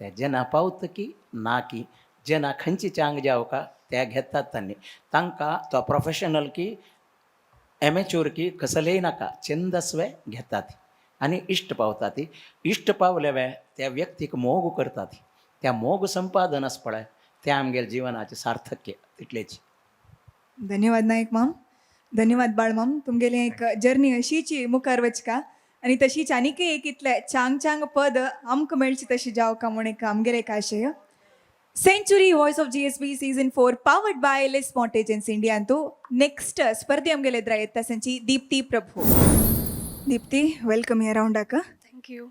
ते जेन्ना पावता की ना की जेन्ना खंयची चांग जावका ते घेतात तांणी. तांकां तो प्रोफेशनल की एमेच्योर की कसलेय नाका, छंदस्वे घेतात आनी इश्ट पावता. ती इश्ट पावले वे त्या व्यक्तीक मोग करतात. त्या मोग संपादन आसा पळय, तें आमगेले जिवनाचें सार्थक्य तितलेच. धन्यवाद नायक माम, धन्यवाद बाळमाम. तुमगेली एक जर्नी अशीची मुखार वचका आनी तशीच आनीक एक इतले चांग चांग पद आमकां मेळची तशी जावका म्हूण एक आमगेले एक आशय. Century voice of GSB season 4 powered by Liz Mortgages India ಅಂತೂ ನೆಕ್ಸ್ಟ್ ಸ್ಪರ್ಧೆ ಆಮ್ಗೆಲೆ ಎದುರ ಎತ್ತ ಸಂಚಿ ದೀಪ್ತಿ ಪ್ರಭು. ದೀಪ್ತಿ, welcome around ಅಕ್ಕ. Thank you.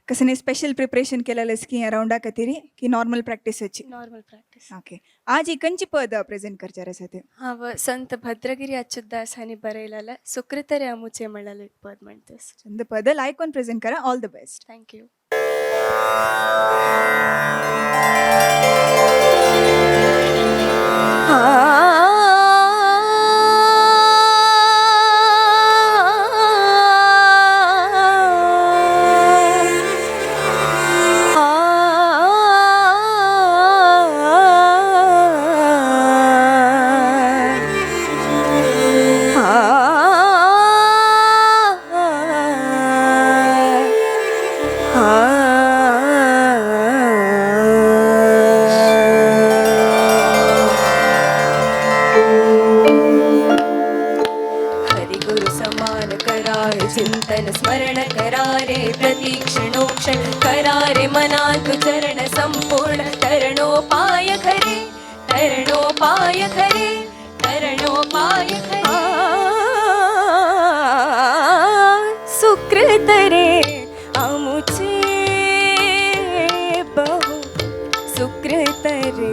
कसने स्पेशल प्रिपरेशन केलेलें की ह्या रावंडा खातीर की नॉर्मल प्रॅक्टीस वची? Normal practice. Okay, आज ही कंची पद प्रेझेंट करचार आसा ते? हांव संत भद्रगिरी अच्युतदास हांणी बरयलेलें सुकृतरे अमुचे म्हणलेलें एक पद म्हणतेस. चंद पद लायकोन प्रेझेंट करा. All the best. Thank you. Hari गुरु समान करारे चिंतन स्मरण करारे प्रतीक्षणोक्षण करारे मनातु चरण संपूर्ण तरणोपाय खरे तरणोपाय खरे तरणोपाय खरे सुकृत रे अमुचे बहु सुकृत रे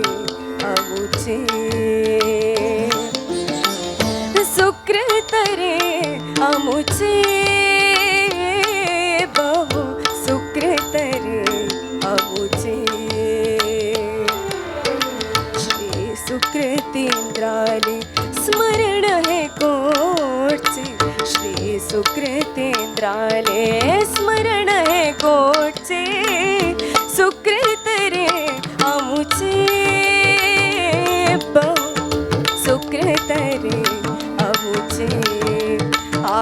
अमुचे सुकृत रे अमुचे बहु सुकृत रे अमुचे श्री सुकृतींद्राले स्मरण हे कोटचे श्री सुकृतींद्राले स्मरण हे कोटचे सुकृत रे अमुचे बहु सुकृत रे अमुचे आ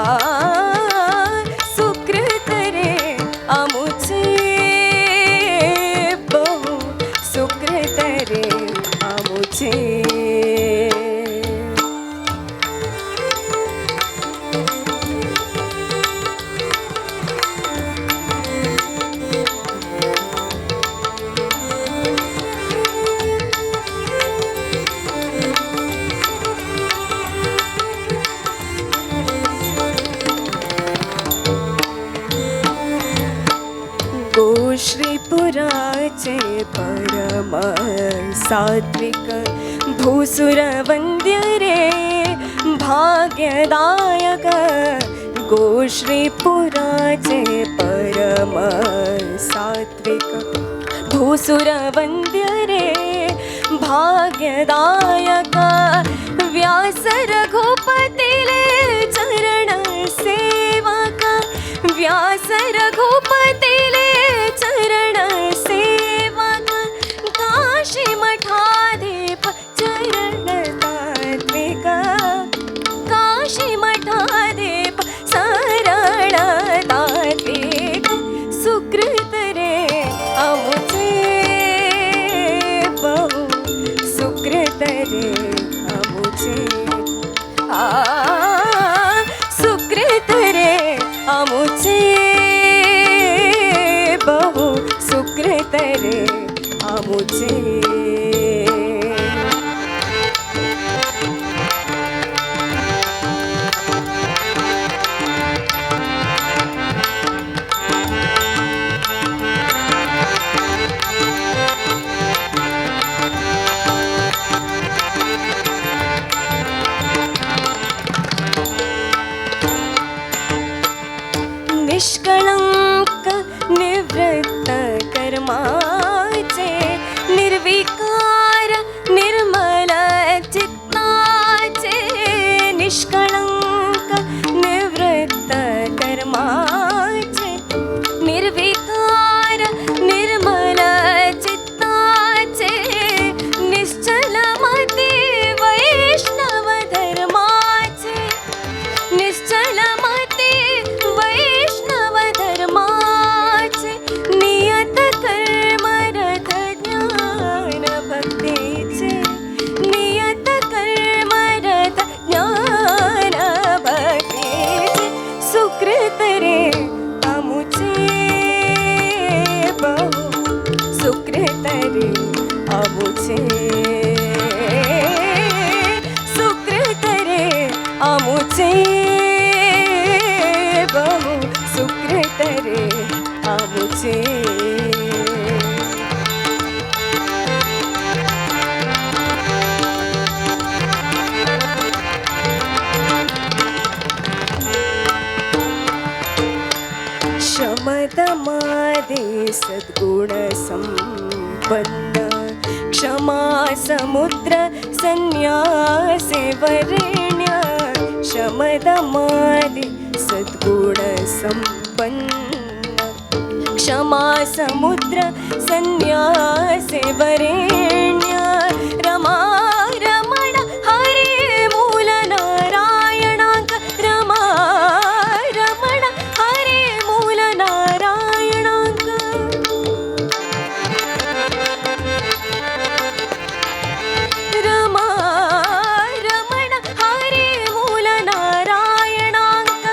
सुकृत रे अमुचे बहु सुकृत रे अमुचे. गोश्रीपुराचे परम सात्विक भूसुरवंद्य रे भाग्यदायक गोश्रीपुराचे परम सात्विक भूसुरवंद्य रे भाग्यदायक व्यास रघुपतिले चरण सेवक व्यास रघुपतिले चरण सेवक काशी मठाधिप चरण तात्विक काशी मठाधिप शरण तात्विक सुकृत रे अमुचे बहु सुकृत रे अमुचे आ सुकृत रे अमुचे बहु सुकृत रे अमुचे. निष्कळंक निवृत्त कर्माचे निर्विकार निर्मल चित्ताचे निष्कळंक निवृत्त कर्माचे निर्विकार निर्मल चित्ताचे निश्चल मती वैष्णव धर्माचे निश्चल मती वैष्णव शमदमादि सद्गुणसम्पन्न क्षमा समुद्र संन्यासे वरेण्य शमदमादि सद्गुणसम्पन्न क्षमा समुद्र संन्यासे वरेण्य रमा रमण हरे मूल नारायणांक रमा रमण हरे मूल नारायणांक रमा रमण हरे मूल नारायणांक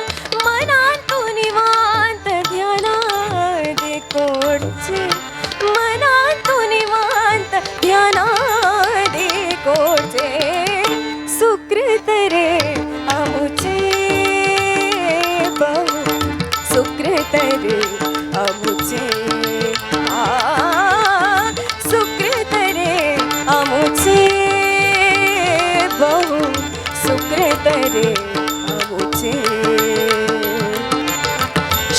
मनांतु निवांत ध्यानादि कोडचे मनांतु निवांत ध्यानादि कोडचे सुकृत रे आमुचे बहु सुकृत रे आमुचे आ सुकृत रे आमुचे बहु सुकृत रे आमुचे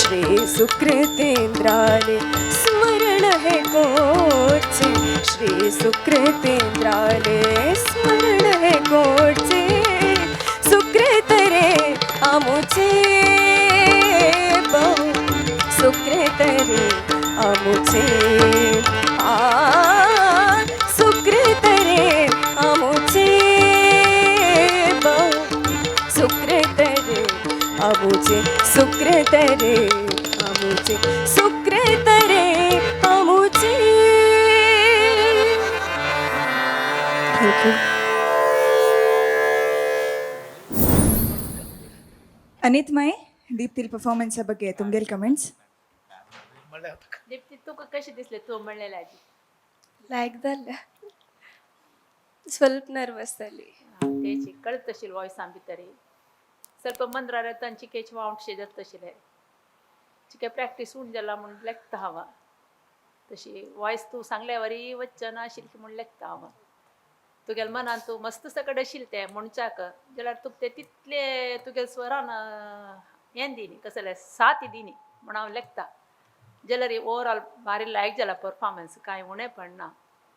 श्री सुकृतेंद्राले स्मरण हे कोचे श्री सुकृतेंद्राले स्मरण हे कोचे सुकृत रे आमुचे बहु सुकृत रे आमुचे आ सुकृत रे आमुचे बहु सुकृत रे आमुचे सुकृत रे आमुचे सुकृत रे आमुचे. Thank you. Anit Mai, दीप्तील performance ಬಗ್ಗೆ तुमगेल कमेंट्स? दीप्ती, तुका कशें दिसलें तूं म्हणलेलें आजी? लायक जालें, ಸ್ವಲ್ಪ नर्वस जाली. तेची कळत आशिल्लें वॉयसान भितर ಸ್ವಲ್ಪ मंद्रार तांची केच वावटशें जाता आशिल्लें. चिके प्रॅक्टीस उण जाला म्हूण लेखता हांव. तशी वॉयस तूं सांगल्या वरी वचना आशिल्ली म्हूण लेखता हांव. तुगेल्या मनान तूं मस्त सकट आशिल्लें तें म्हणच्याक जाल्यार तुका तें तितलें तुगेल्या स्वरान हें दिनी कसलें साथ दिनी म्हूण हांव लेखता. जाल्यार ओवरऑल भारी लायक जाला परफॉर्मन्स, कांय उणें पडना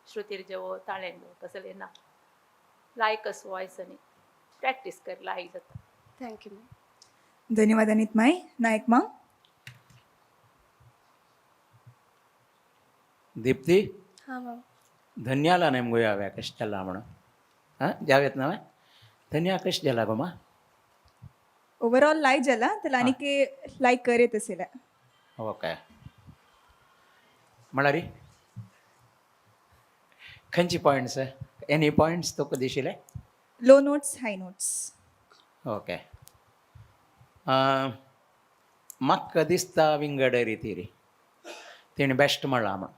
श्रुतीर जेवो ताळेन कसलें ना. लायक आस वॉयस आनी प्रॅक्टीस कर, लायक जाता. Thank you ma'am. धन्यवाद अनित माई. नायक माम. दीप्ती. हां मॅम. धन्याला नेमगो याव्या कशें जाला म्हणून. हां, जावेत ना धन्या, कशें जाला गो मा? ओवरऑल लायक जाला तर आनीक लायक करेत असेल. ओके, म्हळ्यार खंयची पॉयंट्स, एनी पॉयंट्स तुका दिशिल्ले? Low notes, high notes. Okay, म्हाका दिसता विंगड रितीरी तेणी बेस्ट म्हणलां म्हण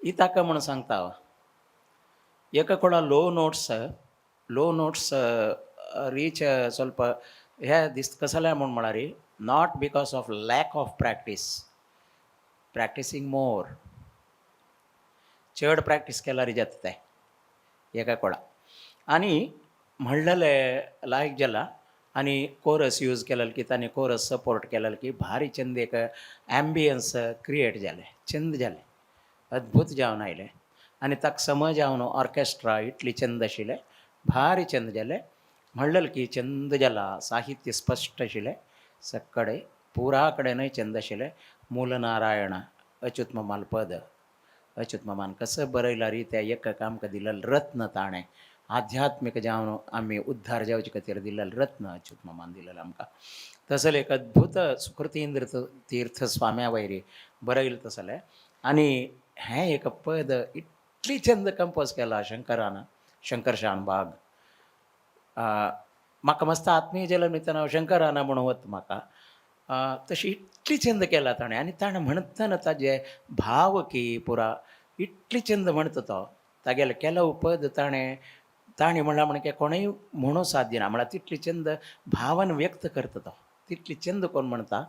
ही ताका म्हूण सांगता हांव. एका कोडा लो नोट्स रीच ಸ್ವಲ್ಪ हे दिसता कसलें म्हूण म्हळ्यार not because of lack of practice, practicing more, चड प्रॅक्टीस केल्यार जाता तें एका कोडा. आनी म्हणलेले लायक जाला आनी कोरस यूज केलेले की तांणी कोरस सपोर्ट केलेले की भारी चंद एक एम्बियन्स क्रिएट जालें, चंद जालें, अद्भूत जावन आयलें. आनी ताका समज जावन ऑर्केस्ट्रा इतली चंद आशिल्लें, भारी चंद जालें. म्हणलें की चंद जाला, साहित्य स्पश्ट आशिल्लें, सक्कडे पुरा कडेनय चंद आशिल्लें. मूलनारायण अच्युत मामाल पद अच्युत मामान कसं बरयला री त्या एक आमकां दिलेलें रत्न ताणें आध्यात्मीक जावन आमी उद्धार जावचे खातीर दिलेलें रत्न अच्युत मामान दिलेलें आमकां. तसलें एक अद्भूत सुकृतींद्र तीर्थ स्वाम्या वयरी बरयलें तसलें. आनी हें एक पद इतली चंद कंपोज केला शंकरान, शंकर शानबाग. म्हाका मस्त आत्मीय जाल्या निमित्तान हांव शंकराना म्हणून वता म्हाका तशी इतली चंद केला ताणें. आनी ताणें म्हणतना ताजे भाव की पुरा इतली चंद म्हणटा तो तागेलें केलो पद ताणें ताणें म्हणलां म्हण कोणूय म्हणूं साध्य ना. म्हळ्यार तितली चंद भावन व्यक्त करता तो, तितली चंद कोण म्हणटा.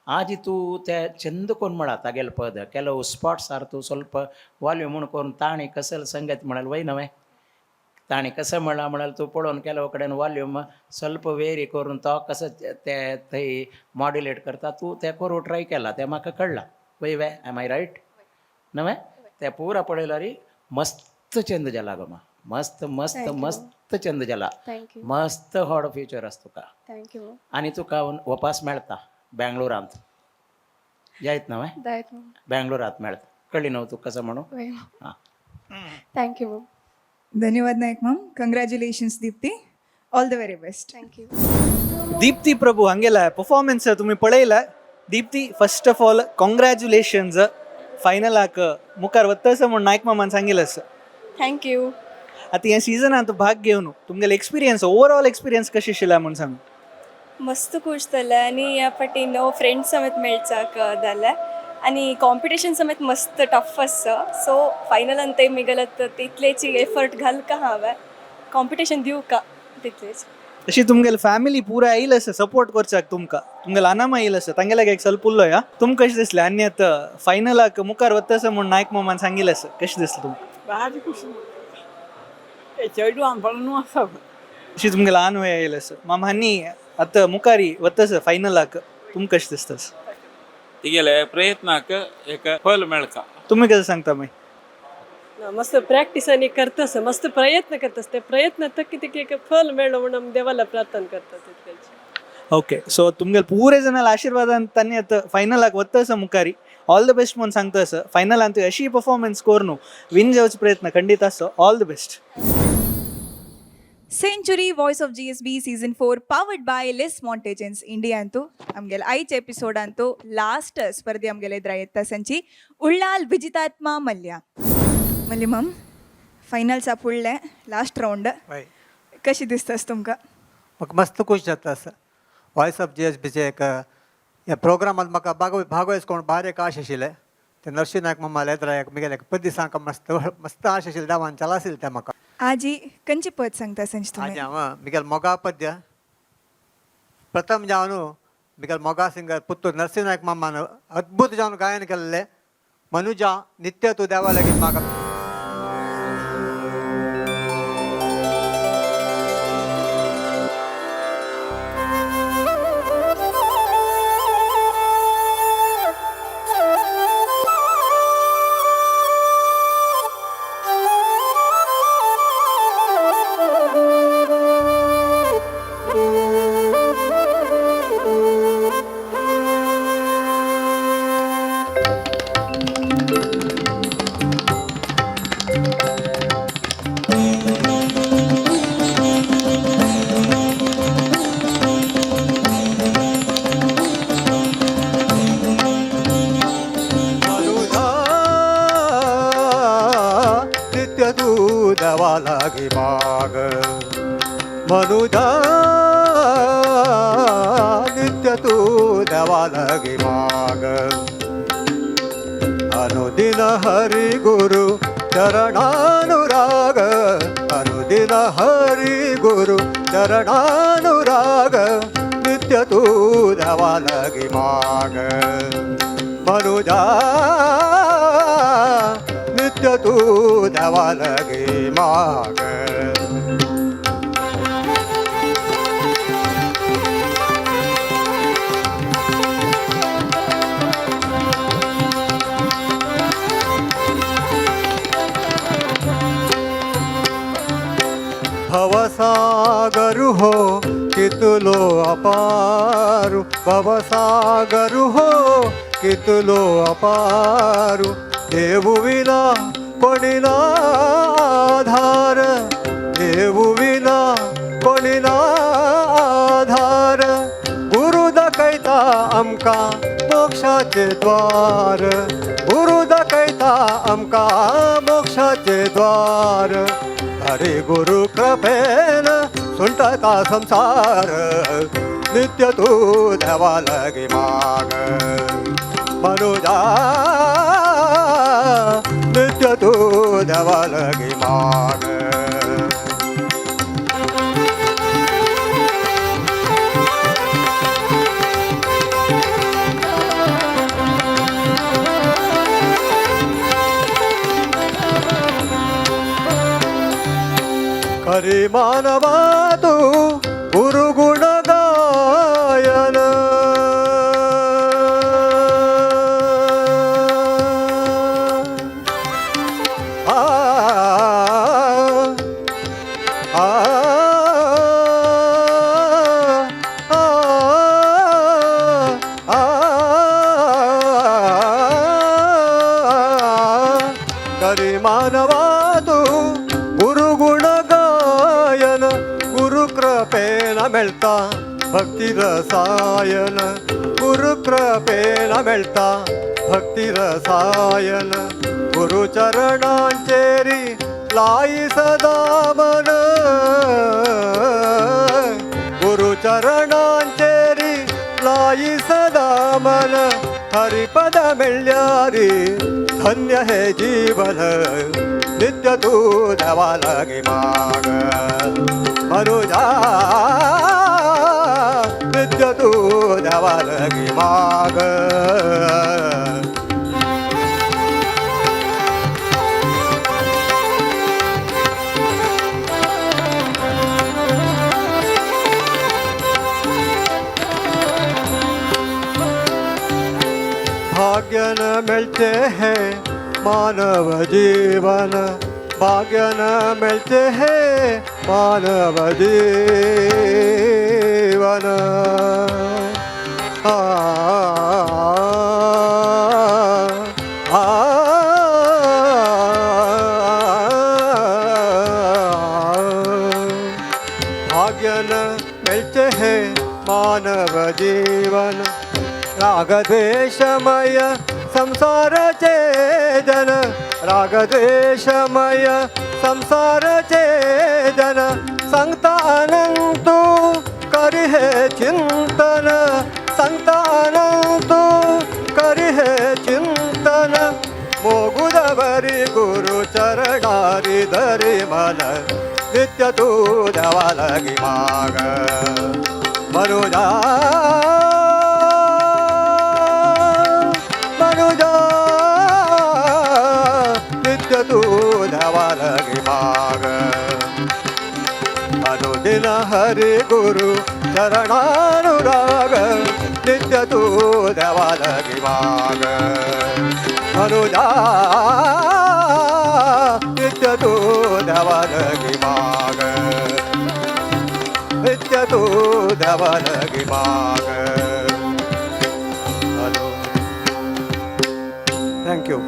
आज तूं ते चंद कोण म्हणा तागेलें पद ಕೆಲವು स्पॉट्सार तूं ಸ್ವಲ್ಪ वॉल्यूम म्हूण करून ताणें कसल संगत म्हणाल वय नवें ताणें कसं म्हणलां म्हळ्यार तूं पळोवन केलो कडेन वॉल्यूम ಸ್ವಲ್ಪ ವೇರಿ करून तो कसं ते थंय मॉड्युलेट करता तूं तें करूं ट्राय केला तें म्हाका कळ्ळां. वय वे, एम I right नवें? तें पुरा पळयल्यार मस्त चेंद जाला गो मा, मस्त मस्त. Thank you. मस्त चेंद जाला. Thank you. मस्त व्हड फ्युचर आसा तुका. Thank you. आनी तुका वपास मेळटा बेंगलोरांत जायत नवें? जायत माम. बेंगलोरांत मेळटा. कळ्ळी न्हू तुका कसं म्हणून? वय. हां. Thank you ma'am. धन्यवाद Naik ma'am. Congratulations Deepti, all the very best. Thank you. Deepti Prabhu ಹಂಗೆಲ್ಲ ಪರ್ಫಾರ್ಮೆನ್ಸ್ ತುಮಿ ಪಳೆಯಿಲ್ಲ. Deepti, first of all congratulations, final ಆಕ್ ಮುಖಾರ್ ಒತ್ತಾಸ म्हूण नायक मामान सांगिल्लें. Thank you. आतां ह्या सिजनांत भाग घेवन तुमगेले एक्सपिरियन्स, ओवरऑल एक्सपिरियन्स कशें आशिल्लें म्हूण सांग. मस्त खुश जालें आनी ह्या फाटी नव फ्रेंड्स समेत मेळचाक जालें आनी कॉम्पिटिशन समेत मस्त टफ आसा. सो फायनलान ते मिगलत तितलेची एफर्ट घालका हांवें कॉम्पिटिशन दिवका तितलेच. तशी तुमगेले फॅमिली पुरा आयिल्लें आसा सपोर्ट करचाक तुमकां, तुमगेले अनामा आयिल्लें आसा, तांगेल्याक एक ಸ್ವಲ್ಪ उलोया. तुमकां कशें दिसलें आनी आतां फायनलाक मुखार वता आसा म्हूण नायक मामान सांगिल्लें आसा, कशें दिसलें तुमकां? भारी खुशी. चेडवान न्हू आसा. तशी तुमगेले आन वय आयिल्लें आसा माम, हांनी आतां मुखारी वता आसा फायनलाक, तुमकां कशें दिसता? तिगेले प्रयत्नाक एक फल मेळका. तुमी कशें सांगता मागीर? मस्त प्रॅक्टीस आनी करतास, मस्त प्रयत्न करतास, ते प्रयत्न तक तिका एक फल मेळ्ळो म्हणून आमी देवाला प्रार्थना करता तितलेच. ओके, सो तुमगेले पुरे जणांच्या आशीर्वादान तांणी आतां फायनलाक वता आसा मुखारी, ऑल the best म्हूण सांगता आसा. फायनलान तुवें अशी परफॉर्मन्स करून विन जावचो प्रयत्न खंडीत आसो. All the best. Century voice of GSB season 4 powered by Liz Mortgages India ಅಂತೂ ಆಮ್ಗೆಲ್ಲ ಐಚ್ ಎಪಿಸೋಡ್ ಅಂತೂ ಲಾಸ್ಟ್ ಸ್ಪರ್ಧೆ ಆಮ್ಗೆಲ್ಲ ಎದುರ ಎತ್ತ ಸಂಚಿ ಉಳ್ಳಾಲ್ ವಿಜಿತಾತ್ಮ ಮಲ್ಯ. ಮಲ್ಯ ಮಾಮ್, ಫೈನಲ್ಸ್ आप उरले, लास्ट रावंड, कशी दिसतास तुमकां? म्हाका मस्त खूश जाता आसा. वॉयस ऑफ जीएसबीचे एक ह्या प्रोग्रामात म्हाका भागवयस कोण भारी एक आश आशिल्लें. ते नरशिंह नायक मामा लेद्रा एक मिगेले एक पद दिसांक मस्त मस्त आश आशिल्लें, देवान चला आशिल्लें तें म्हाका. आजी कंची पद सांगता संच आजी तुमी? हांव मिगेल मोगा पद्य प्रथम जावन मिगेल मोगा सिंगर पुत्तूर नरसिंह नायक मामान अद्भुत जावन गायन केल्लें, मनुजा नित्य तूं देवा लागीं म्हाका. मनुजा नित्य तू देवा लागी माग, मनुजा नित्य तू देवा लागी माग, अनुदिन हरि गुरु चरणानुराग, अनुदिन हरि गुरु चरणानुराग, नित्य तू देवा लागी माग, मनुजा नित्य तू देवा लागी माग. भवसागर हो कितलो अपारू, भवसागर हो कितलो अपारू, देवू विना कोणी ना आधार, देवू विना कोणी ना आधार, गुरु दाखयता आमकां मोक्षाचे द्वार, गुरु दाखयता आमकां मोक्षाचे द्वार, हरे गुरु कृपेन सुंटता संसार, नित्य तू देवा लागी माग, मनुजा नित्य तू देवा लागी माग. मानवा तू गुरुगुण गायन. आ आ आ आ करी मानवा तू गुरुगुण गायन, गुरुकृपेन मेळता भक्ती रसायन, गुरुकृपेन मेळता भक्ती रसायन, गुरुचरणांचेरी लाई सदा मन, गुरुचरणांचेरी लाई सदा मन, हरिपद मेळ्यारी धन्य हे जीवन, नित्य तू देवा लागी माग मनुजा, नित्य तू देवा लागी माग. भाग्य न मिलते हैं मानव जीवन, भाग्य न मिलते हैं मानव जीवन. आ, आ, भाग्य न मिलते हैं मानव जीवन, रागद्वेषमय संसाराचे जन, रागद्वेषमय संसाराचे जन, सांगता अनंतू करी हे चिंतन, सांगता अनंतू करी हे चिंतन, मोगुदवरी गुरु चरणारी धरी मन, नित्य तू देवा लागी माग मनुजा, मनुजा, नित्य तू देवा लागी माग. अनुदिन हरि गुरु चरणानुराग, नित्य तू देवा लागी माग मनुजा, नित्य तू देवा लागी माग, नित्य तू देवा लागी माग. Hello, thank you.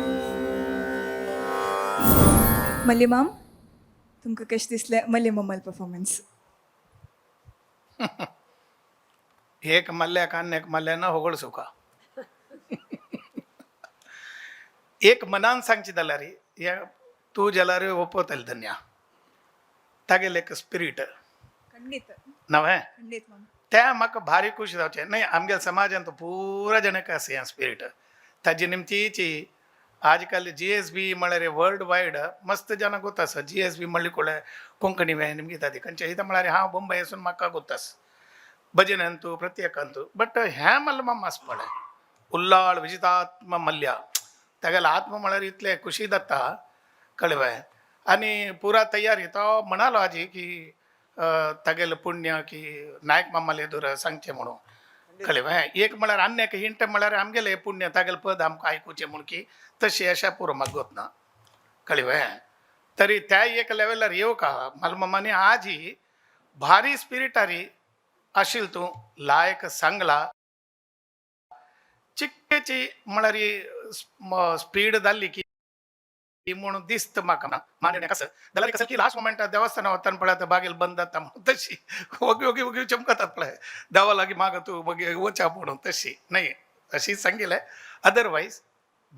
मल्लीमाम, तुमकां कशें दिसलें मल्ली मामाल परफॉर्मन्स? एक मल्ल्याक आनी एक मल्ल्यान होगळ सुका. एक मनान सांगची जाल्यार हे तूं जाल्यार ओपवतली धन्या तागेलें एक स्पिरीट खंडीत. नवें खंडीत माम. तें म्हाका भारी खूश जावचें न्हय. आमगेल्या समाजांत पुरा जणक आसा हें स्पिरीट ताजी निमतीची. आजकाल GSB म्हळ्यार वर्ल्ड वायड मस्त जाणां गोत आसा. GSB म्हणली कोळे कोंकणी वे निमगी ताती खंयचे इथं म्हळ्यार हांव बंबय वचून म्हाका गोत आसा भजन अंतू प्रत्येक अंतू. बट हें मल्ल माम आसा पळय उल्लाळ विजितात्म मल्ल्या, तागेलो आत्म म्हळ्यार इतले खुशी जाता कळ्ळें. आनी पुरा तयारी तो म्हणालो आजी की तागेलें पुण्य की नायक मामाले एदूर सांगचें म्हणून कळ्ळें. एक म्हळ्यार आनी एक हिंट म्हळ्यार आमगेलें पुण्य तागेलें पद आमकां आयकुचें म्हूण की तशें अशें पुरो म्हाका गोत ना कळ्ळें. तरी त्या एक लेवलार येवका मलमामांनी आजी भारी स्पिरिटारी आशिल्ल तूं लायक सांगला चिक्केची म्हळ्यार स्पीड जाल्ली की म्हणून दिसता म्हाका मान्य कसं जाल्यार कसं की लास्ट मोमेंटार देवस्थाना वतान पळय आतां बागेल बंद जाता म्हणून तशी ओगी ओगी ओगी चमकतात पळय देवा लागीं माग तूं मागीर वचा म्हणून तशी न्हय अशी सांगिल्लें. अदरवायज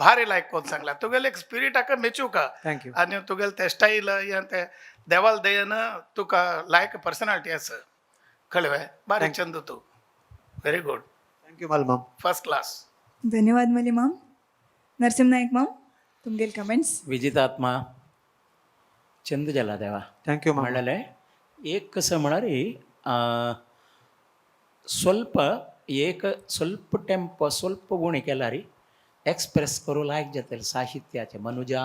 भारी लायक कोण सांगला तुगेले एक स्पिरिटाक मेचूका. Thank you. आनी तुगेले ते स्टायल हें ते देवाल दयेन तुका लायक पर्सनालिटी आसा कळ्ळें. बारीक चंद तूं very good. Thank you मलमाम. First class. धन्यवाद मल्लीमाम. नरसिंह नायक माम, तुमगेले कमेंट्स? विजितात्मा चंद जाला देवा. Thank you. म्हणलें एक कसं म्हळ्यार ಸ್ವಲ್ಪ एक ಸ್ವಲ್ಪ टेम्पो ಸ್ವಲ್ಪ उणें केल्यार एक्सप्रेस करूं लायक जातलें साहित्याचें. मनुजा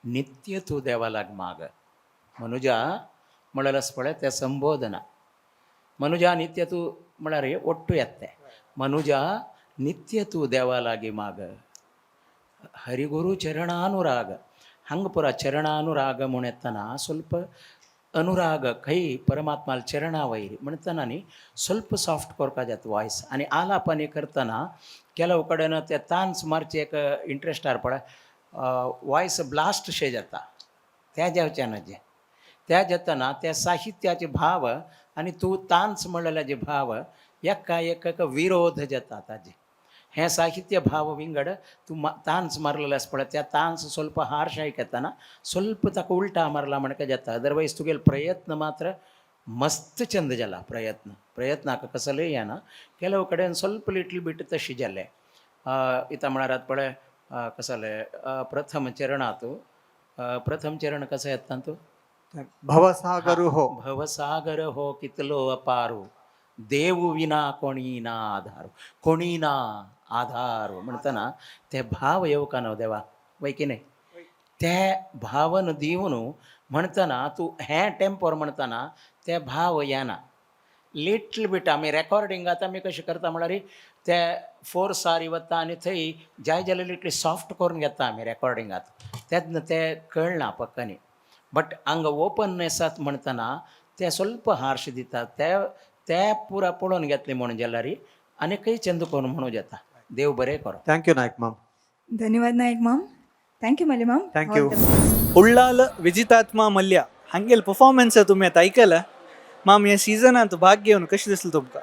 नित्य तूं देवा लाग माग, मनुजा म्हणलें पळय तें संबोधना मनुजा नित्य तूं म्हळ्यार ಒಟ್ಟು ಎತ್ತೆ ಮನುಜ ನಿತ್ಯ ತೂ ದೇವ ಲಾಗಿ ಮಾಗ ಹರಿಗುರು ಚರಣಾನುರಾಗ ಹಂಗೆ ಪೂರ ಚರಣಾನುರಾಗ ಮುಣೆತನ ಸ್ವಲ್ಪ अनुराग खंय परमात्माल चरणा वयर म्हणटना न्ही ಸ್ವಲ್ಪ सॉफ्ट करपा जाता वॉयस. आनी आलापानी करतना ಕೆಲವು कडेन ते तान्स मारचे एक इंट्रस्टार पळय वॉयस ब्लास्ट शे जाता. त्या जावचें ना. जे त्या जातना त्या साहित्याचे भाव आनी तूं तान्स म्हणलेल्याचे भाव एका एक विरोध जाता ताजे. हें साहित्य भाव विंगड, तूं तान्स मारलेले आसा पळय, त्या तान्स ಸ್ವಲ್ಪ हार्श आयकतना ಸ್ವಲ್ಪ ताका उल्टा मारला म्हणका जाता. अदरवायज तुगेलो प्रयत्न मात्र मस्त चंद जाला. प्रयत्न प्रयत्नाक कसलेय येना. ಕೆಲವು कडेन ಸ್ವಲ್ಪ लिटल बीट तशें जालें. इतां म्हळ्यार आतां पळय कसं जालें, प्रथम चरणांत प्रथम चरण कसं येता तूं? भवसागर हो. भवसागर हो कितलो अपारो, देव विना कोणी ना आधारो. कोणी ना आधारो म्हणटना ते भाव येवका न्हू देवा, वय की न्हय? ते भावन दिवन म्हणटना तूं हें टेंपोर म्हणटना ते भाव येना लिटल बीट. आमी रेकॉर्डिंग आतां आमी कशें करता म्हळ्यार ते फोर सारी वता आनी थंय जाय जाल्यार लिटली सॉफ्ट करून घेता आमी रेकॉर्डिंगात, तेन्ना ते कळना पक्कानी. बट हांगा ओपननेसात म्हणटना ते ಸ್ವಲ್ಪ हार्श दिता. ते ते पुरा पळोवन घेतले म्हणून जाल्यार आनीकय चंद करून म्हणूं जाता. देव बरें करूं. Thank you Naik माम. धन्यवाद नायक माम. Thank you मल्य माम. Thank you. Ullal विजितात्मा Malya हांगेल performance तुमी आतां आयकला. माम, ह्या सिजनांत भाग घेवन कशें दिसलें तुमकां?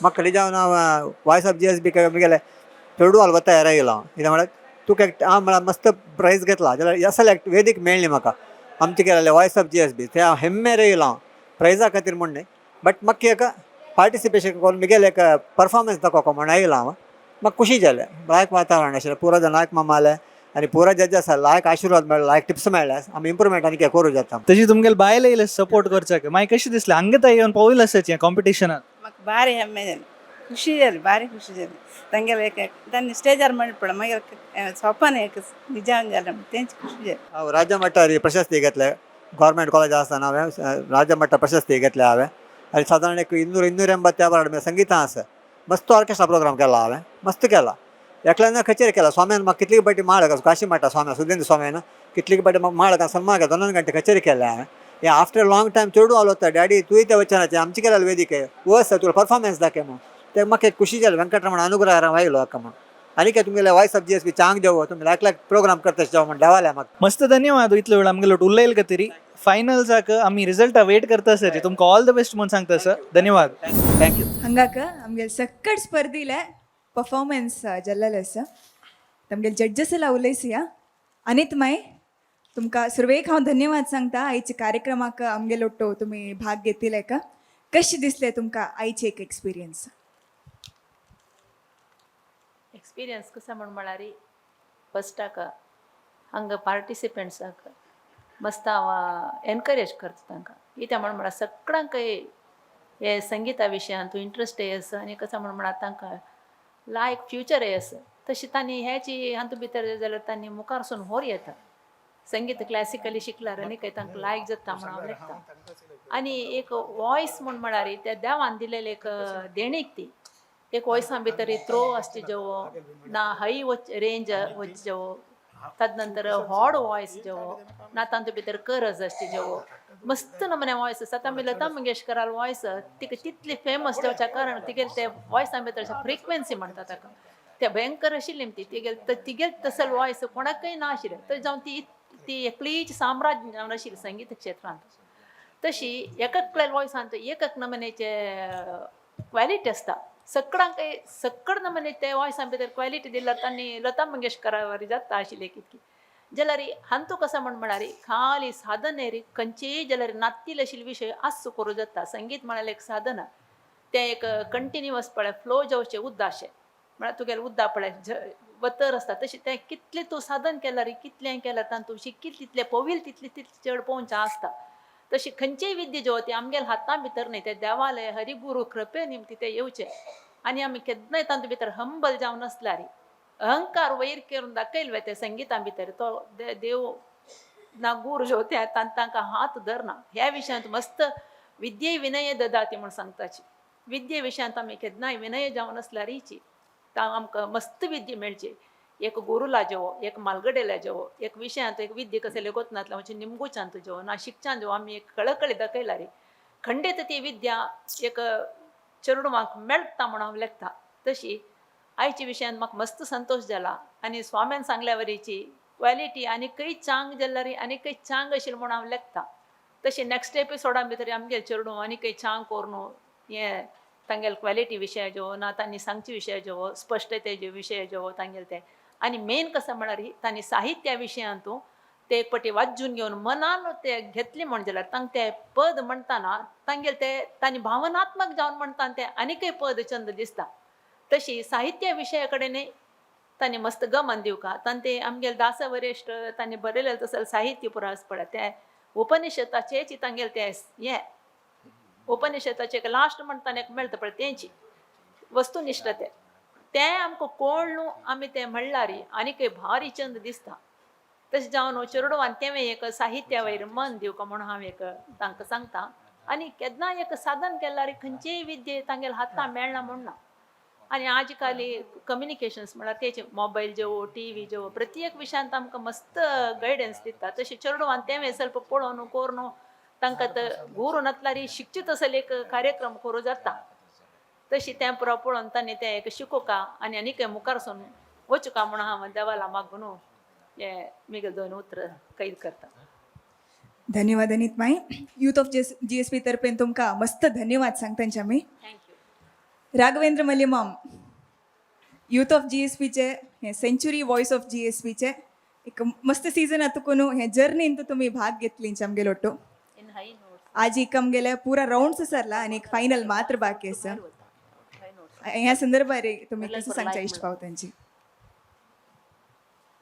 म्हाका जावन हांव वॉयस ऑफ जीएसबी मिगेले चेडू वता येरा येयलो हांव. कितें म्हळ्यार तुका हांव म्हळ्यार मस्त प्रायज घेतला जाल्यार असल एक वेदीक मेळ्ळी म्हाका आमचे केलेले वॉयस ऑफ जीएसबी. ते हांव हेम्मेर येयलो हांव प्रायजा खातीर म्हूण न्हय, बट म्हाका एक पार्टिसिपेशन करून मिगेले एक परफॉर्मन्स दाखोवपा म्हूण येयलो हांव. म्हाका खुशी जालें. लायक वातावरण आशिल्लें, पुरो लायक मामा आले आनी पुरो जज आसा, लायक आशिर्वाद मेळ्ळो, लायक टिप्स मेळ्ळे. आमी इम्प्रुवमेंट आनी कितें करूं जाता. तशी तुमगेले बायल येयले सपोर्ट करचाक, मागीर कशें दिसलें हांगा तां येवन पावयलें आसाची कॉम्पिटिशनात? म्हाका भारी हेम्मे जालें, खुशी जाली, भारी खुशी जाली. तांगेले एक तांणी स्टेजार म्हणपळ मागीर सोपान एक निजान जालें, तेंच खुशी जाली. हांव राज्य मट्टार प्रशस्ती घेतले. गव्हर्मेंट कॉलेज आसतना हांवें राज्य मट्टा प्रशस्ती घेतल्या हांवें. आनी सादारण एक 200 280 वरां संगीतां आसा. मस्त ऑर्केस्ट्रा प्रोग्राम केला हांवें, मस्त केला. एकल्यान कचेरी केला. स्वाम्यान म्हाका कितली पाटी माळ, काशी मठा स्वाम्या सुदेंद्र स्वाम्यान कितली पाटी म्हाका माळ सन्मान केला. 2 2 घंटे कचेरी केल्या हांवें. हे आफ्टर लॉंग टायम चेडू आलो होता, डॅडी तूं त्या वचनाचे आमचे केल्यार वेदिके वच तुला परफॉर्मन्स दाखय म्हणून. ते म्हाका एक खुशी जाली. वेंकटरमण अनुग्रह आयलो हाका म्हणून. आनी काय तुमगेले वॉयस ऑफ जीएसबी चांग देवो, तुमी लायक लायक प्रोग्राम करता जावं म्हण देवाले म्हाका. मस्त धन्यवाद इतलो वेळ आमगेलो उलयल खातीर. फायनल्साक आमी रिजल्टा वेट करता सर. तुमकां ऑल the best म्हणून सांगता सर. धन्यवाद. Thank you. ಹಂಗಾಕ ನಮಗೆ ಸಕ್ಕಟ್ ಸ್ಪರ್ಧಿಲೆ ಪರ್ಫಾರ್ಮೆನ್ಸ್ ಜಲ್ಲಲೆ ಸರ್. ತमगेले जड्जस ಎಲ್ಲ उलयसिया. अनित माय, तुमकां सुरवेक हांव धन्यवाद सांगता आयच्या कार्यक्रमाक आमगेलो ಒಟ್ಟು तुमी भाग घेतिले का. कशें दिसलें तुमकां आयचे एक एक्सपिरियन्स? एक्सपिरियन्स कसो म्हण म्हळ्यार फस्टाक हांगा पार्टिसिपंट्साक मस्त हांव एनकरेज करता तांकां. कित्याक म्हण म्हळ्यार सगळ्यांक हे संगिता विशयांत इंट्रस्ट आसा आनी कसो म्हण म्हळ्यार तांकां लायक फ्युचर आसा. तशें तांणी हेची हातूंत भितर जाल्यार तांणी मुखार सून होर येता. संगीत क्लासिकली शिकल्यार आनी काय तांकां लायक जाता म्हण हांव लेखता. आनी एक वॉयस म्हण म्हळ्यार त्या देवान दिलेलें एक देणीक. ती एक वॉयसां भितर थ्रो आसचे जेवो ना, हाय वच रेंज वच जेवो, तदनंतर हॉड वॉयस जेवो ना, तांतू भितर करज आसचे जेवो, मस्त नमुने वॉयस आसा. आतां आमी लता मंगेशकराल वॉयस तिका तितली फेमस जावच्या कारण तिगेले ते वॉयसां भितर फ्रिक्वेन्सी म्हणटा ताका, ते भयंकर आशिल्ली ती तिगेले. तिगेले तसले वॉयस कोणाकय ना आशिल्लें. तर जावन ती ती एकलीच साम्राज्य जावन आशिल्ली संगीत क्षेत्रांत. तशी एककल्या वॉयसांत एकक नमुनेचे क्वॉलिटी आसता. सगळ्यांक सकड नमुने ते वॉयसां भितर क्वॉलिटी दिल्यार तांणी लता मंगेशकरा वरी जाता आशिल्लें कितकी जाल्यार. हांतू कसो म्हण म्हळ्यार खाली साधन रे खंयचेय जाल्यार नात्तील आशिल्ले विशय आस करूं जाता. संगीत म्हळ्यार एक साधन, तें एक कंटिन्युअस पळय फ्लो जावचें उद्दाशें म्हळ्यार तुगेलें उद्दा पळय वतर आसता तशें तें कितलें तूं साधन केल्यार, कितलें केल्यार तातूंत शिकील तितलें पविल तितलें तितलें चड पोवचें आसता. तशी खंयचीय विद्या ज्यो ती आमगेल्या हाता भितर न्हय, ते देवाले हरिगुरू कृपे निमती ते येवचें. आनी आमी केन्नाय तातूंत भितर हंबल जावन आसल्यार, अहंकार वयर करून दाखयले ते संगिता भितर तो देव ना गुरू जो ते तांकां हात धरना. ह्या विशयांत मस्त विद्ये विनय ददाती म्हूण सांगताची. विद्ये विशयांत आमी केन्नाय विनय जावन आसल्यारीची आमकां मस्त विद्या मेळची. एक गुरुला जेवो, एक मालगडेला जेवो, एक विशयांत एक विद्ये कसले गोतनातल्या म्हणजे निमगुचांत जेवो ना शिकच्यान जेवो आमी एक कळकळी दाखयला रे खंडीत ती विद्या एक चेडवांक मेळटा म्हूण हांव लेखता. तशी आयच्या विशयान म्हाका मस्त संतोश जाला आनी स्वाम्यान सांगल्या वरीची क्वॉलिटी आनी खंय चांग जाल्यार आनी खंय चांग आशिल्ली म्हूण हांव लेखता. तशें नॅक्स्ट एपिसोडा भितर आमगेले चेडूं आनी खंय चांग करून हें तांगेले क्वॉलिटी विशय ज्यो ना तांणी सांगचे विशय ज्यो स्पश्टतेचे विशय ज्यो तांगेले ते आनी मेन कसो म्हळ्यार तांणी साहित्या विशयांतू ते एक पटी वाचून घेवन मनान ते घेतले म्हण जाल्यार तांकां ते पद म्हणटाना तांगेले ते तांणी भावनात्मक जावन म्हणटा ते आनीकय पद चंद दिसता. तशी साहित्य विशया कडेन तांणी मस्त गमन दिवका. तांणी ते आमगेले दासवरेश्ट तांणी बरयलें तसलें साहित्य पुरो आसा पळय ते उपनिषदाचेच तांगेले ते हें उपनिषदाचे लास्ट म्हणटाना एक मेळटा पळय तेंची वस्तुनिश्ठ ते तें आमकां कोण न्हू आमी तें म्हणल्यार आनीकय भारी चंद दिसता. तशें जावन चेडवान तेंवें एक साहित्या वयर मन दिवका म्हूण हांव एक तांकां सांगता. आनी केन्नाय एक साधन केल्यार खंयचीय विद्ये तांगेले हातां मेळना म्हूण ना. आनी आज काल कम्युनिकेशन्स म्हळ्यार तेचे मोबायल जेवो टी व्ही जेवो प्रत्येक विशयांत आमकां मस्त गायडन्स दिता. तशें चेडवान तेंवें ಸ್ವಲ್ಪ पळोवन करून तांकां गुरू नासल्यार शिकचे तसले एक कार्यक्रम करूं जाता. तशी तें पुरो पळोवन तांणी तें एक शिकोवका आनी आनीक मुखार सून वचुका म्हूण हांव देवाला मागून हे मिगेल दोन उतरां कैद करता. धन्यवाद अनित माई. यूथ ऑफ जीएसबी तर्फेन तुमकां मस्त धन्यवाद सांगतांचे आमी. राघवेंद्र मल्यमाम, यूथ ऑफ जीएसबीचे हे सेंचुरी वॉयस ऑफ जीएसबीचे एक मस्त सीझन आतां हे जर्नीन तुमी भाग घेतली आमगेलो ಒಟ್ಟು. आज एक आमगेले पुरा राउंड्स सरला आनी एक फायनल मात्र बाकी आसा. ह्या संदर्भार तुमी कसं सांगच्या इश्ट पावतांची?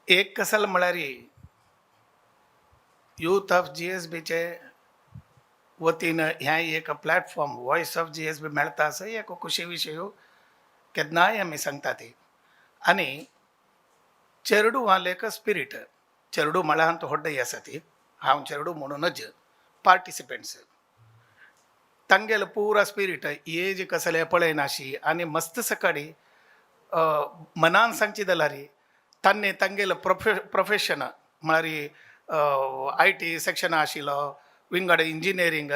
एक कसल म्हळ्यार यूथ ऑफ जीएसबीचे वतीन हें एक platform voice of GSB मेळटा आसा एक खुशी विशय केन्नाय आमी सांगता ती. आनी चेरडुवांले एक स्पिरीट चेरडू म्हळ्यार व्हड आसा ती हांव चेरडू म्हणूनच पार्टिसिपंट्स तांगेलो पुरा स्पिरीट एज कसले पळयनाशी आनी मस्त सकाळी मनान सांगची जाल्यार तांणी तांगेलो प्रोफेशन म्हळ्यार IT section आशिल्लो, विंगड इंजिनियरींग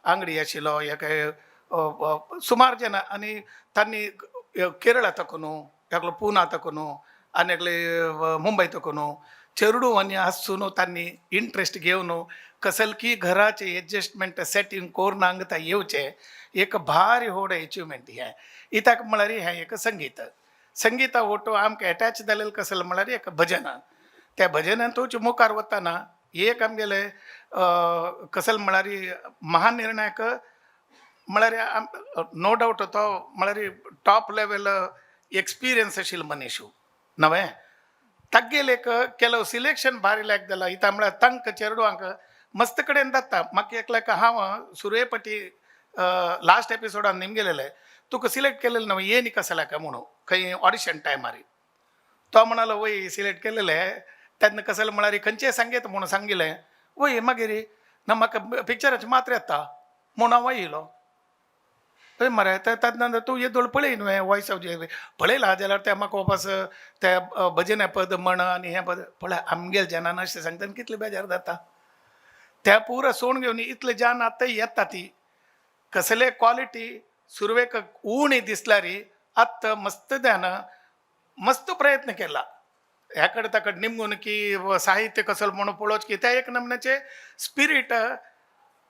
आंगडी आशिल्लो, एक सुमार जाणां आनी तांणी केरळा तकून एकलो पुना तकून आनी एकले मुंबय तकून चेरडू आनी आसून तांणी इंट्रस्ट घेवन कसलकी घराचे एडजस्टमेंट सेटींग करून हांगा येवचें एक भारी व्हड एचिवमेंट हें. इत्याक म्हळ्यार हें एक संगीत संगीता ओटो आमकां एटॅच जालेलें कसलें म्हळ्यार एक भजन. त्या भजनांतूच मुखार वतना एक आमगेले कसलें म्हळ्यार महानिर्णायक म्हळ्यार नो डावट तो म्हळ्यार टॉप लेवल एक्सपिरियन्स आशिल्लो मनीस नवें तागेले एक ಕೆಲವು सिलेक्शन भारी लायक जालां. इता म्हळ्यार तांकां चेडवांक मस्त कडेन जाता. म्हाका एकल्याक हांव सुरवे पटी लास्ट एपिसोडान निमगेलेले तुका सिलेक्ट केलेलें न्हय येनी कसल्याक म्हणून खंय ऑडिशन टायमार तो म्हणालो वय सिलेक्ट केलेले तेन्ना कसलें म्हळ्यार खंयचें सांगेत म्हणून सांगिल्लें वय मागीर ना म्हाका पिक्चराचें मात्र येता म्हणून हांव येयलो. थंय मरे तेन्ना तूं येदोळ पळय न्हय वॉयस ऑफ जे पळयला जाल्यार ते म्हाका वापस ते भजन पद म्हण आनी हें पद पळय आमगेले जनान अशें सांगता कितले बेजार जाता. त्या पुरा सोण घेवन इतले जान आतां येता ती कसले क्वॉलिटी सुरवेक उणी दिसल्यार आतां मस्त ध्यान मस्त प्रयत्न केला ह्या कडेन ताका निमगून की साहित्य कसलो म्हणून पळोवचें की त्या एक नमुन्याचें स्पिरीट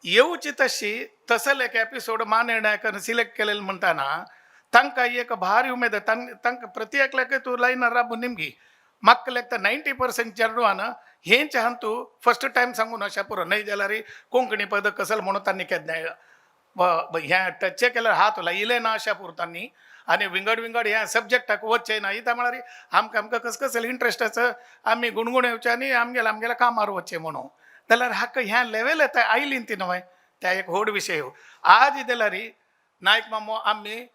येवची तशी तसले एक एपिसोड महानिर्णायकान सिलेक्ट केलेले म्हणटाना तांकां एक भारी उमेद. तांकां प्रति एकल्याक तूं लायनार राबून निमगी म्हाका लेगता 90% चेडवान हेंच हांव तूं फर्स्ट टायम सांगून अशें पुरो न्हय जाल्यार कोंकणी पद कसल म्हणून तांणी केन्नाय हें टच केल्यार हात लायले ना अशें पुरो तांणी. आनी विंगड विंगड ह्या सब्जॅक्टाक वचचें ना इत्याक म्हळ्यार आमकां आमकां कस कसले इंट्रस्ट आसा आमी गुणगुण येवचें आनी आमगेले आमगेल्या कामार वचचें म्हणून जाल्यार हाका ह्या लेवल येता आयली ती न्हय त्या एक व्हड विशय. आज जाल्यार नायक मामो आमी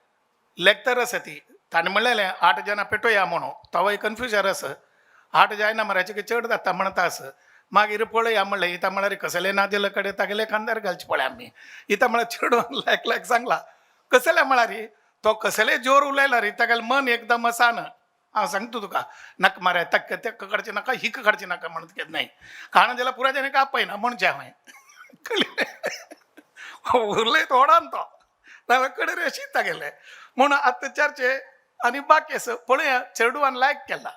लेक्तर आसा ती ताणें म्हणलेलें 8 जाणां पेटोया म्हणून तोवूय कन्फ्युजन आसा 8 जायना मरे हाचे चड जाता म्हणटा आसा. मागीर पळया म्हणलें, इतां म्हळ्यार कसलें ना दिले कडेन तागेले खांदार घालचे पळय आमी. इतां म्हळ्यार चेडवान लायक लायक सांगला कसलें म्हळ्यार तो कसले जोर उलयला रे, तागेलें मन एकदम आसा ना. हांव सांगता तुका, नाका मारे तक्क तेक्क काडचें नाका, हिक काडचें नाका म्हणत केन्ना नाही. कारण जाल्यार पुराय जाणें आपयना म्हणचें हांवें. उलयत व्हडान तो नाल्यार कडेन अशीच तागेलें म्हणून आतां चर्चे आनी बाकी आसा पळया चेडवान लायक केला,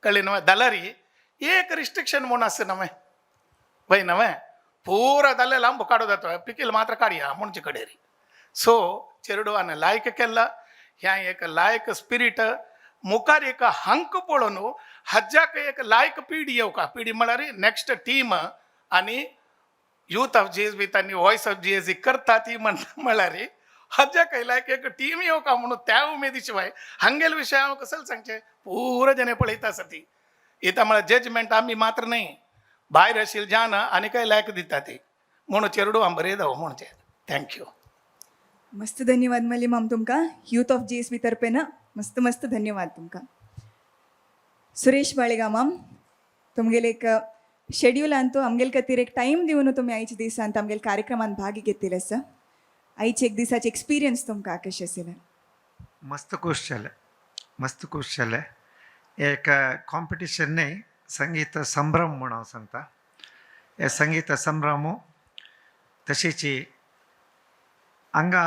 कळ्ळें न्हय. जाल्यार एक रिस्ट्रिक्शन म्हूण आसा न्हय वय न्हय, पुरा जाल्यार लांब काडो जाता पिकील मात्र काडया म्हणचे कडेन. सो चेडवान लायक केला, ह्या एक लायक स्पिरीट मुखार एक हंक पळोवन हज्जाक एक लायक पिढी येवका. पिढी म्हळ्यार नेक्स्ट टीम आनी यूथ ऑफ जीएसबी तांणी वॉयस ऑफ जीएसबी करता ती म्हळ्यार हज्जाक लायक एक टीम येवका म्हणून त्या उमेदी शिवाय हांगेल विशय हांव कसल सांगचें, पुरो जने पळयता आसा ती. इतां म्हळ्यार जजमेंट आमी मात्र न्हय, भायर आशिल्ले जान आनी काय लायक दिता ती म्हणून चेरडू हांव बरें जावं म्हणचें. Thank you. मस्त धन्यवाद मली माम तुमकां, यूथ ऑफ जीएसबी तर्फेन मस्त मस्त धन्यवाद तुमकां. सुरेश बाळेगा माम, तुमगेले एक शेड्यूलान तो आमगेल खातीर एक टायम दिवन तुमी आयच्या दिसांत आमगेल कार्यक्रमात भाग घेतिल्ले आसा. आयचे एक दिसाचे एक्सपिरियन्स तुमकां कशें आशिल्लें? मस्त खुश जालें, मस्त खुश जालें. एक कॉम्पिटिशन न्हय, संगीत संभ्रम म्हूण हांव सांगता. हे संगीत संभ्रम तशीच हांगा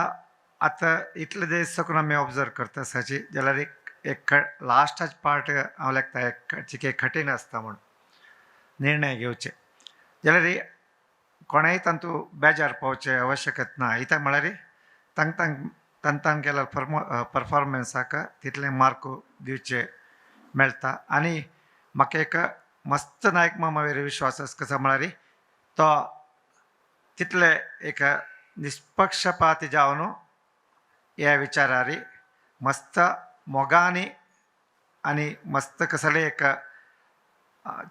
आतां इतले दीस साकून आमी ऑब्जर्व करता आसाची जाल्यार एक एक लास्टाच पार्ट हांव लेखता एक चिके कठीण आसता म्हूण निर्णय घेवचे, जाल्यार कोणेय तांतू बेजार पावचें आवश्यकत ना. इत्याक म्हळ्यार तांक तांक तांकां तांगेल्या परफॉर्मन्साक तितले मार्क दिवचे मेळटा. आनी म्हाका एक मस्त नायक मामा वयर विश्वास आसा, कसो म्हळ्यार तो तितले एक निष्पक्षपाती जावन ह्या विचारारी मस्त मोगानी आनी मस्त कसले एक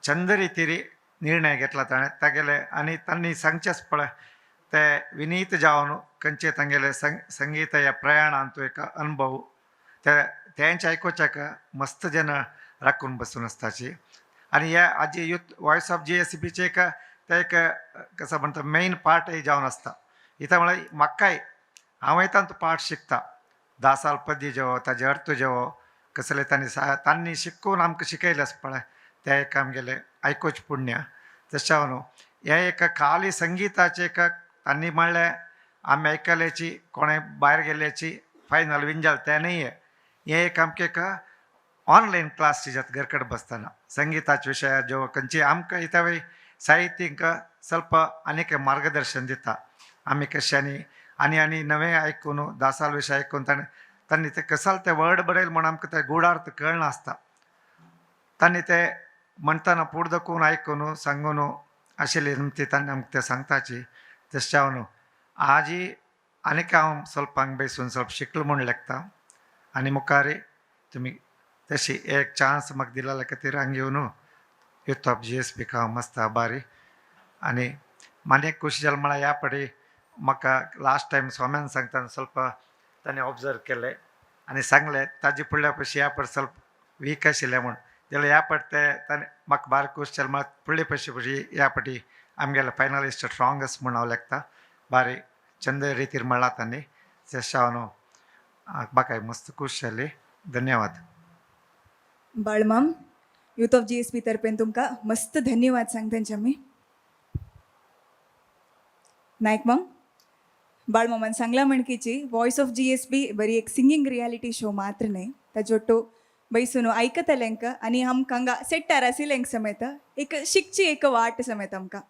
चंद रितीरी निर्णय घेतला ताणें तागेले. आनी तांणी सांगचेंच पळय ते विनीत जावन खंयचे तांगेले संगीत ह्या प्रयाणांत एक अनुभव ते तेंचे आयकुच्याक मस्त जन राखून बसून आसताची. आनी ह्या आजी युथ वॉयस ऑफ जीएसबीचे एक ते एक कसो म्हणटा मेन पार्ट जावन आसता. इत्याक म्हळ्यार म्हाकाय हांवूय तांचो पार्ट शिकता, दासाल पद्य जेवो ताजे अर्थ जेवो कसले तांणी तांणी शिकून आमकां शिकयलें आसा पळय तें एक आमगेलें आयकुचें पुण्य. तशें न्हू हें एक खाली संगिताचें एक तांणी म्हणलें आमी आयकल्याची कोणें भायर गेल्ल्याची फायनल विन जालें तें न्हय, हें एक आमकां एक ऑनलायन क्लास जाता घर कडेन बसतना संगिताच्या विशयार ज्यो खंयची आमकां इत्या साहित्यीक ಸ್ವಲ್ಪ आनीक मार्गदर्शन दिता आमी कशांनी आनी आनी नवें आयकून दासाल विशय आयकून ताणें तांणी ते कसाल ते वर्ड बरयल म्हण आमकां ते गुडार्थ कळनासता, तांणी ते म्हणटना फुडें दाखोवन आयकून सांगून आशिल्ली ती तांणी आमकां ते सांगताची. तशें जावन आजी आनीक हांव ಸ್ವಲ್ಪ हांगा बेसून ಸ್ವಲ್ಪ शिकलो म्हूण लेखता. आनी मुखार तुमी तशी एक चान्स म्हाका दिल्या खातीर हांगा येवन युथ ऑफ जीएसबीक हांव मस्त आभारी. आनी मानी एक खुशी जाली म्हळ्यार ह्या फावटी म्हाका लास्ट टायम स्वाम्यान सांगतना ಸ್ವಲ್ಪ ताणें ऑब्जर्व केलें आनी सांगलें ताजे फुडल्या पयशी ह्या फावट ಸ್ವಲ್ಪ वीक आशिल्लें म्हूण, जाल्यार ह्या फावट ते ताणें म्हाका बारीक खूश जालें म्हळ्यार फुडले पयशे पयशी ह्या फावटी आमगेले फायनलिस्ट स्ट्रोंगस्ट म्हूण हांव लेखता. बारी चंद रितीर म्हणलां तांणी तशें हांव म्हाका मस्त खूश जाली. धन्यवाद. बाळमाम, युथ ऑफ जीएसबी तर्फेन तुमकां मस्त धन्यवाद सांगता आमी. नायक माम, बाळमामान सांगला म्हणकीची वॉयस ऑफ जीएसबी बरी एक सिंगींग रियालिटी शो मात्र न्हय, ताजोट्टू बैसून आयकतलेंक आनी आमकां हांगा सेट्टार आशिल्लेंक समेत एक शिकची एक वाट समेत आमकां.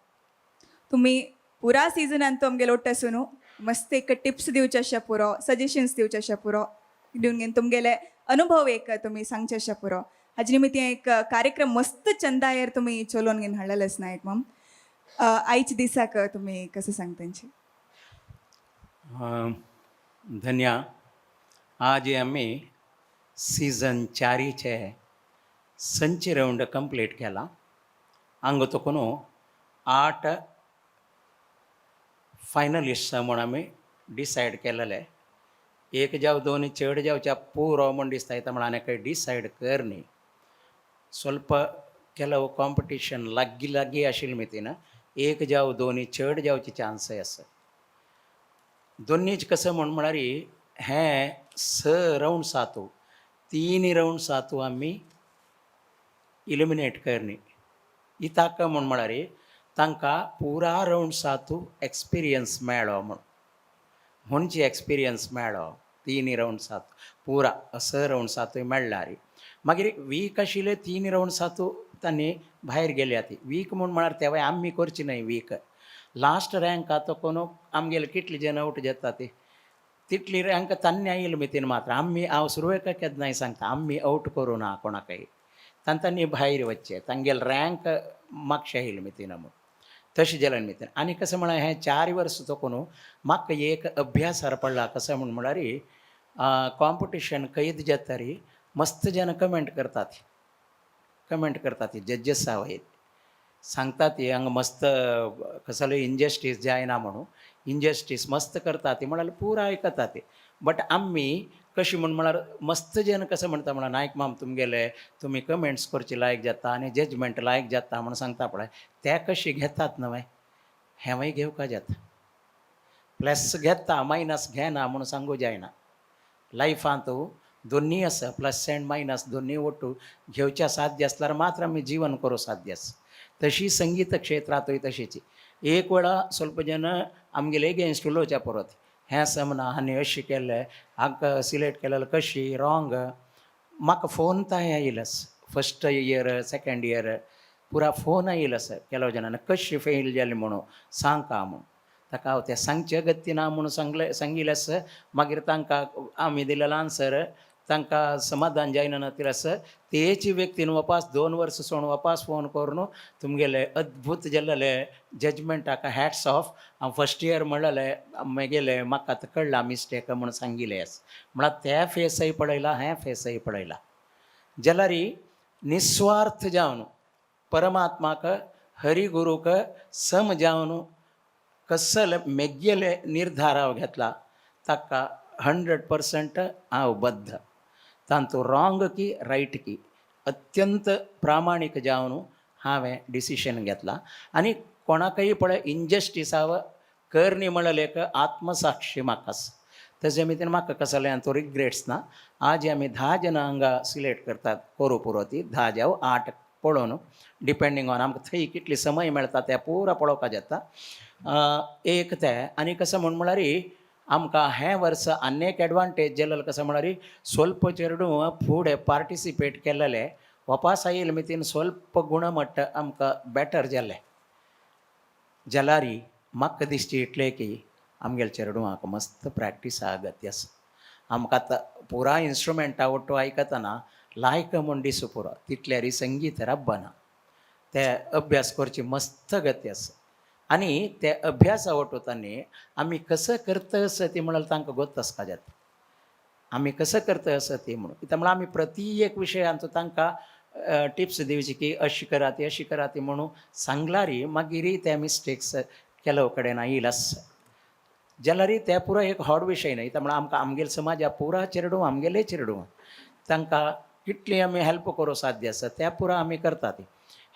तुमी पुरा सिजनान तो आमगेलो ओट्ट आसून मस्त एक टिप्स दिवचे अशें पुरो, सजेशन्स दिवचे अशें पुरो दिवन घेवन तुमगेले अनुभव एक तुमी सांगचे अशें पुरो. हाजे निमित्त एक कार्यक्रम मस्त चंदायर तुमी चलोवन घेवन हाडलेलेच नायक माम. आयच्या दिसाक तुमी कसं सांगतांचे? धन्या, आज आमी सीझन चारीचे संची रावंड कंप्लीट केला. हांगा तुका 8 फायनलिस्ट म्हूण आमी डिसायड केलेले. एक जावं दोन चड जावच्या पुरो म्हूण दिसता येता म्हण आनी डिसायड कर न्ही. ಸ್ವಲ್ಪ ಕೆಲವು कॉम्पिटिशन लागीं लागीं आशिल्ले मितीन एक जावं दोनी चड जावचे चान्सय आसा. दोनीच कसं म्हण म्हळ्यार हें स रावंड्स आहात, तीन रावंड्स आहात आमी इलिमिनेट करणी. इताक म्हण म्हळ्यार तांकां पुरा रावंड्सांतू एक्सपिरियन्स मेळ्ळो म्हूण, म्हणचे एक्सपिरियन्स मेळ्ळो तीन रावंड्सांत पुरा स रावंड्सांतूय मेळ्ळारी. मागीर वीक आशिल्ले तीन रावंड्सांतू तांणी भायर गेल्या ती वीक म्हूण म्हळ्यार तेवय आमी करची न्हय वीक. लास्ट रँक आतां कोण आमगेले कितले जण आवट जाता ती तितली रँक तान्नी आयली मितीन मात्र आमी हांव सुरवेक केन्नाय सांगता आमी आवट करूं ना कोणाकय, तांणी भायर वचचें तांगेले रँक मातशें आयले मितीन म्हूण तशें जाल्यार मितीन. आनी कसं म्हळ्यार हें 4 वर्स तो न्हू म्हाका एक अभ्यासार पडला. कसं म्हूण म्हळ्यार कॉम्पिटिशन कैद जाता री मस्त जन कमेंट करतात, कमेंट करतात जज्जस आवय सांगतात ती हांगा मस्त कसले इनजस्टीस जायना म्हणून इनजस्टीस मस्त करतात ती म्हळ्यार पुरा आयकतात ती. बट आमी कशी म्हण म्हळ्यार मस्त जन कसं म्हणटा म्हळ्यार नायक माम तुमगेले तुमी कमेंट्स करचे लायक जाता आनी जजमेंट लायक जाता म्हणून सांगता पळय, ते कशी घेतात न्हय हेंवूय घेवका जाता. प्लस घेता मायनस घेना म्हणून सांगू जायना. लायफांत दोन्ही आसा, प्लस अँड मायनस दोन्ही ಒಟ್ಟು घेवच्या साध्य आसल्यार मात्र आमी जीवन करूं साध्य आसा. तशी संगीत क्षेत्रांतूय तशीच. एक वेळा ಸ್ವಲ್ಪ जन आमगेले एगेन्स्ट उलोवच्या परत हें समना आनी अशें केल्लें हांकां सिलेक्ट केलेलें कशी रॉंग. म्हाका फोन तांय आयिल्लो फस्ट इयर सेकेंड इयर पुरा फोन आयिल्लो आसा ಕೆಲವು जणांनी कशी फेल जाली म्हणून सांग म्हूण. ताका हांव तें सांगचें गत्ती ना म्हणून सांगलें सांगिल्लें आसा. मागीर तांकां आमी दिलेलो आन्सर तांकां समाधान जायना नातिल्लें आसा. तेच व्यक्तीन वापास 2 वर्स सोडून वापास फोन करून तुमगेले अद्भूत जाल्लेले जजमेंटाक हॅट्स ऑफ. हांव फस्ट इयर म्हणलेलें मागेलें म्हाका आतां कळ्ळां मिस्टेक म्हणून सांगिल्लें आसा. म्हळ्यार त्या फेसय पळयला हें फेसय पळयला जाल्यार निस्वार्थ जावन परमात्माक हरिगुरूक सम जावन कसल मेग्गेले निर्धार हांव घेतला ताका 100% हांव बद्ध. तांतू रॉंग की रायट की अत्यंत प्रामाणीक जावन हांवें डिसिशन घेतला. आनी कोणाकय पळय इनजस्टीस हांव करणी म्हणलें एक आत्मसाक्षी म्हाका आसा. तशें मितीन म्हाका कसलें तो रिग्रेट्स ना. आज आमी 10 जाणां हांगा सिलेक्ट करतात करूं पुरो ती 10 जावं 8 पळोवन डिपेंडींग ऑन आमकां थंय कितली समय मेळटा तें पुरा पळोवपाक जाता. एक तें आनी कसं म्हण म्हळ्यार आमकां हें वर्स आनी एक एडवांटेज जालें कसं म्हळ्यार स्वल्प चेडूं फुडें पार्टिसिपेट केलेलें वापास आयिल्ले मितीन स्वल्प गुणमट्ट आमकां बेटर जालें. जाल्यार म्हाका दिसची इतलें की आमगेले चेडवांक मस्त प्रॅक्टीस अगत्य आसा. आमकां आतां पुरा इन्स्ट्रुमेंटा ಒಟ್ಟು आयकतना लायक म्हूण दिसूं पुरो तितल्यारी संगीत रब्बना ते अभ्यास करची मस्त गती आसा. आनी ते अभ्यासा वटू तांणी आमी कसं करता आसा ती म्हळ्यार तांकां गोत आसपा जाता आमी कसं करता आसा ती म्हणून. कित्याक म्हळ्यार आमी प्रती एक विशयांत तांकां टिप्स दिवची की अशी करा ती अशी करा ती म्हणून सांगल्यार मागीर ते मिस्टेक्स ಕೆಲವು कडेन आयिल्ले आसा. जाल्यार ते पुरो एक व्हड विशय न्हय. त्या म्हळ्यार आमकां आमगेले समाजा पुरा चेडूं आमगेले चेडूं तांकां कितली आमी हेल्प करूं साध्य आसा त्या पुरा आमी करतात.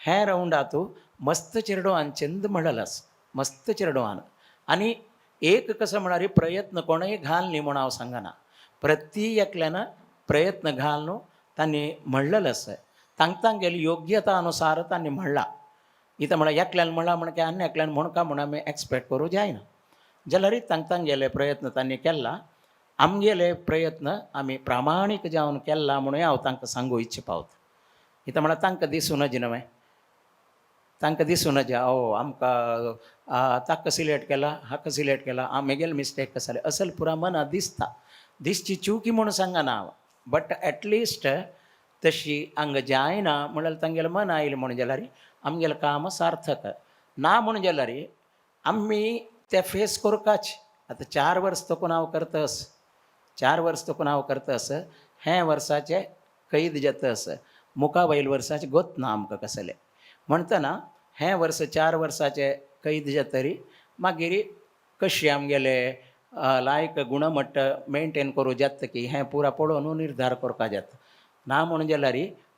हे रावंडातू मस्त चेडवान चंद म्हणलेलो आसा मस्त चेडवान. आनी एक कसं म्हळ्यार प्रयत्न कोणूय घाल न्ही म्हूण हांव सांगना, प्रती एकल्यान प्रयत्न घाल न्हू तांणी म्हणलेलें आसा. तांकां तांगेली योग्यता अनुसार तांणी म्हणलां. इतां म्हळ्यार एकल्यान म्हणलां म्हण की आनी एकल्यान म्हणका म्हूण आमी एक्सपेक्ट करूं जायना. जाल्यार तांकां तांगेले प्रयत्न तांणी केला, आमगेले प्रयत्न आमी प्रामाणीक जावन केला म्हणून हांव तांकां सांगू इच्छा पावता. इतां म्हळ्यार तांकां दिसूं नज न्हय, तांकां दिसूं नज ओ आमकां ताका सिलेक्ट केला हाका सिलेक्ट केला आमगेले मिस्टेक कशें जालें असल पुरा मनां दिसता. दिसची चुकी म्हणून सांगना हांव, बट एटलिस्ट तशी हांगा जायना म्हणल्यार तांगेलें मन आयलें म्हणून जाल्यार आमगेलें काम सार्थक ना म्हणून जाल्यार आमी ते फेस करपाच. आतां 4 वर्स तकून हांव करतास, 4 वर्स तकून हांव करतास, हें वर्साचें कैद जातास मुखा वयल वर्साचें गोत ना आमकां कसलें म्हणटना हें वर्स 4 वर्साचें कैद जातरी मागीर कशी आमगेले लायक गुणमट्ट मेनटेन करूं जाता की हें पुरा पळोवन निर्धार करपा जाता. ना म्हणून जाल्यार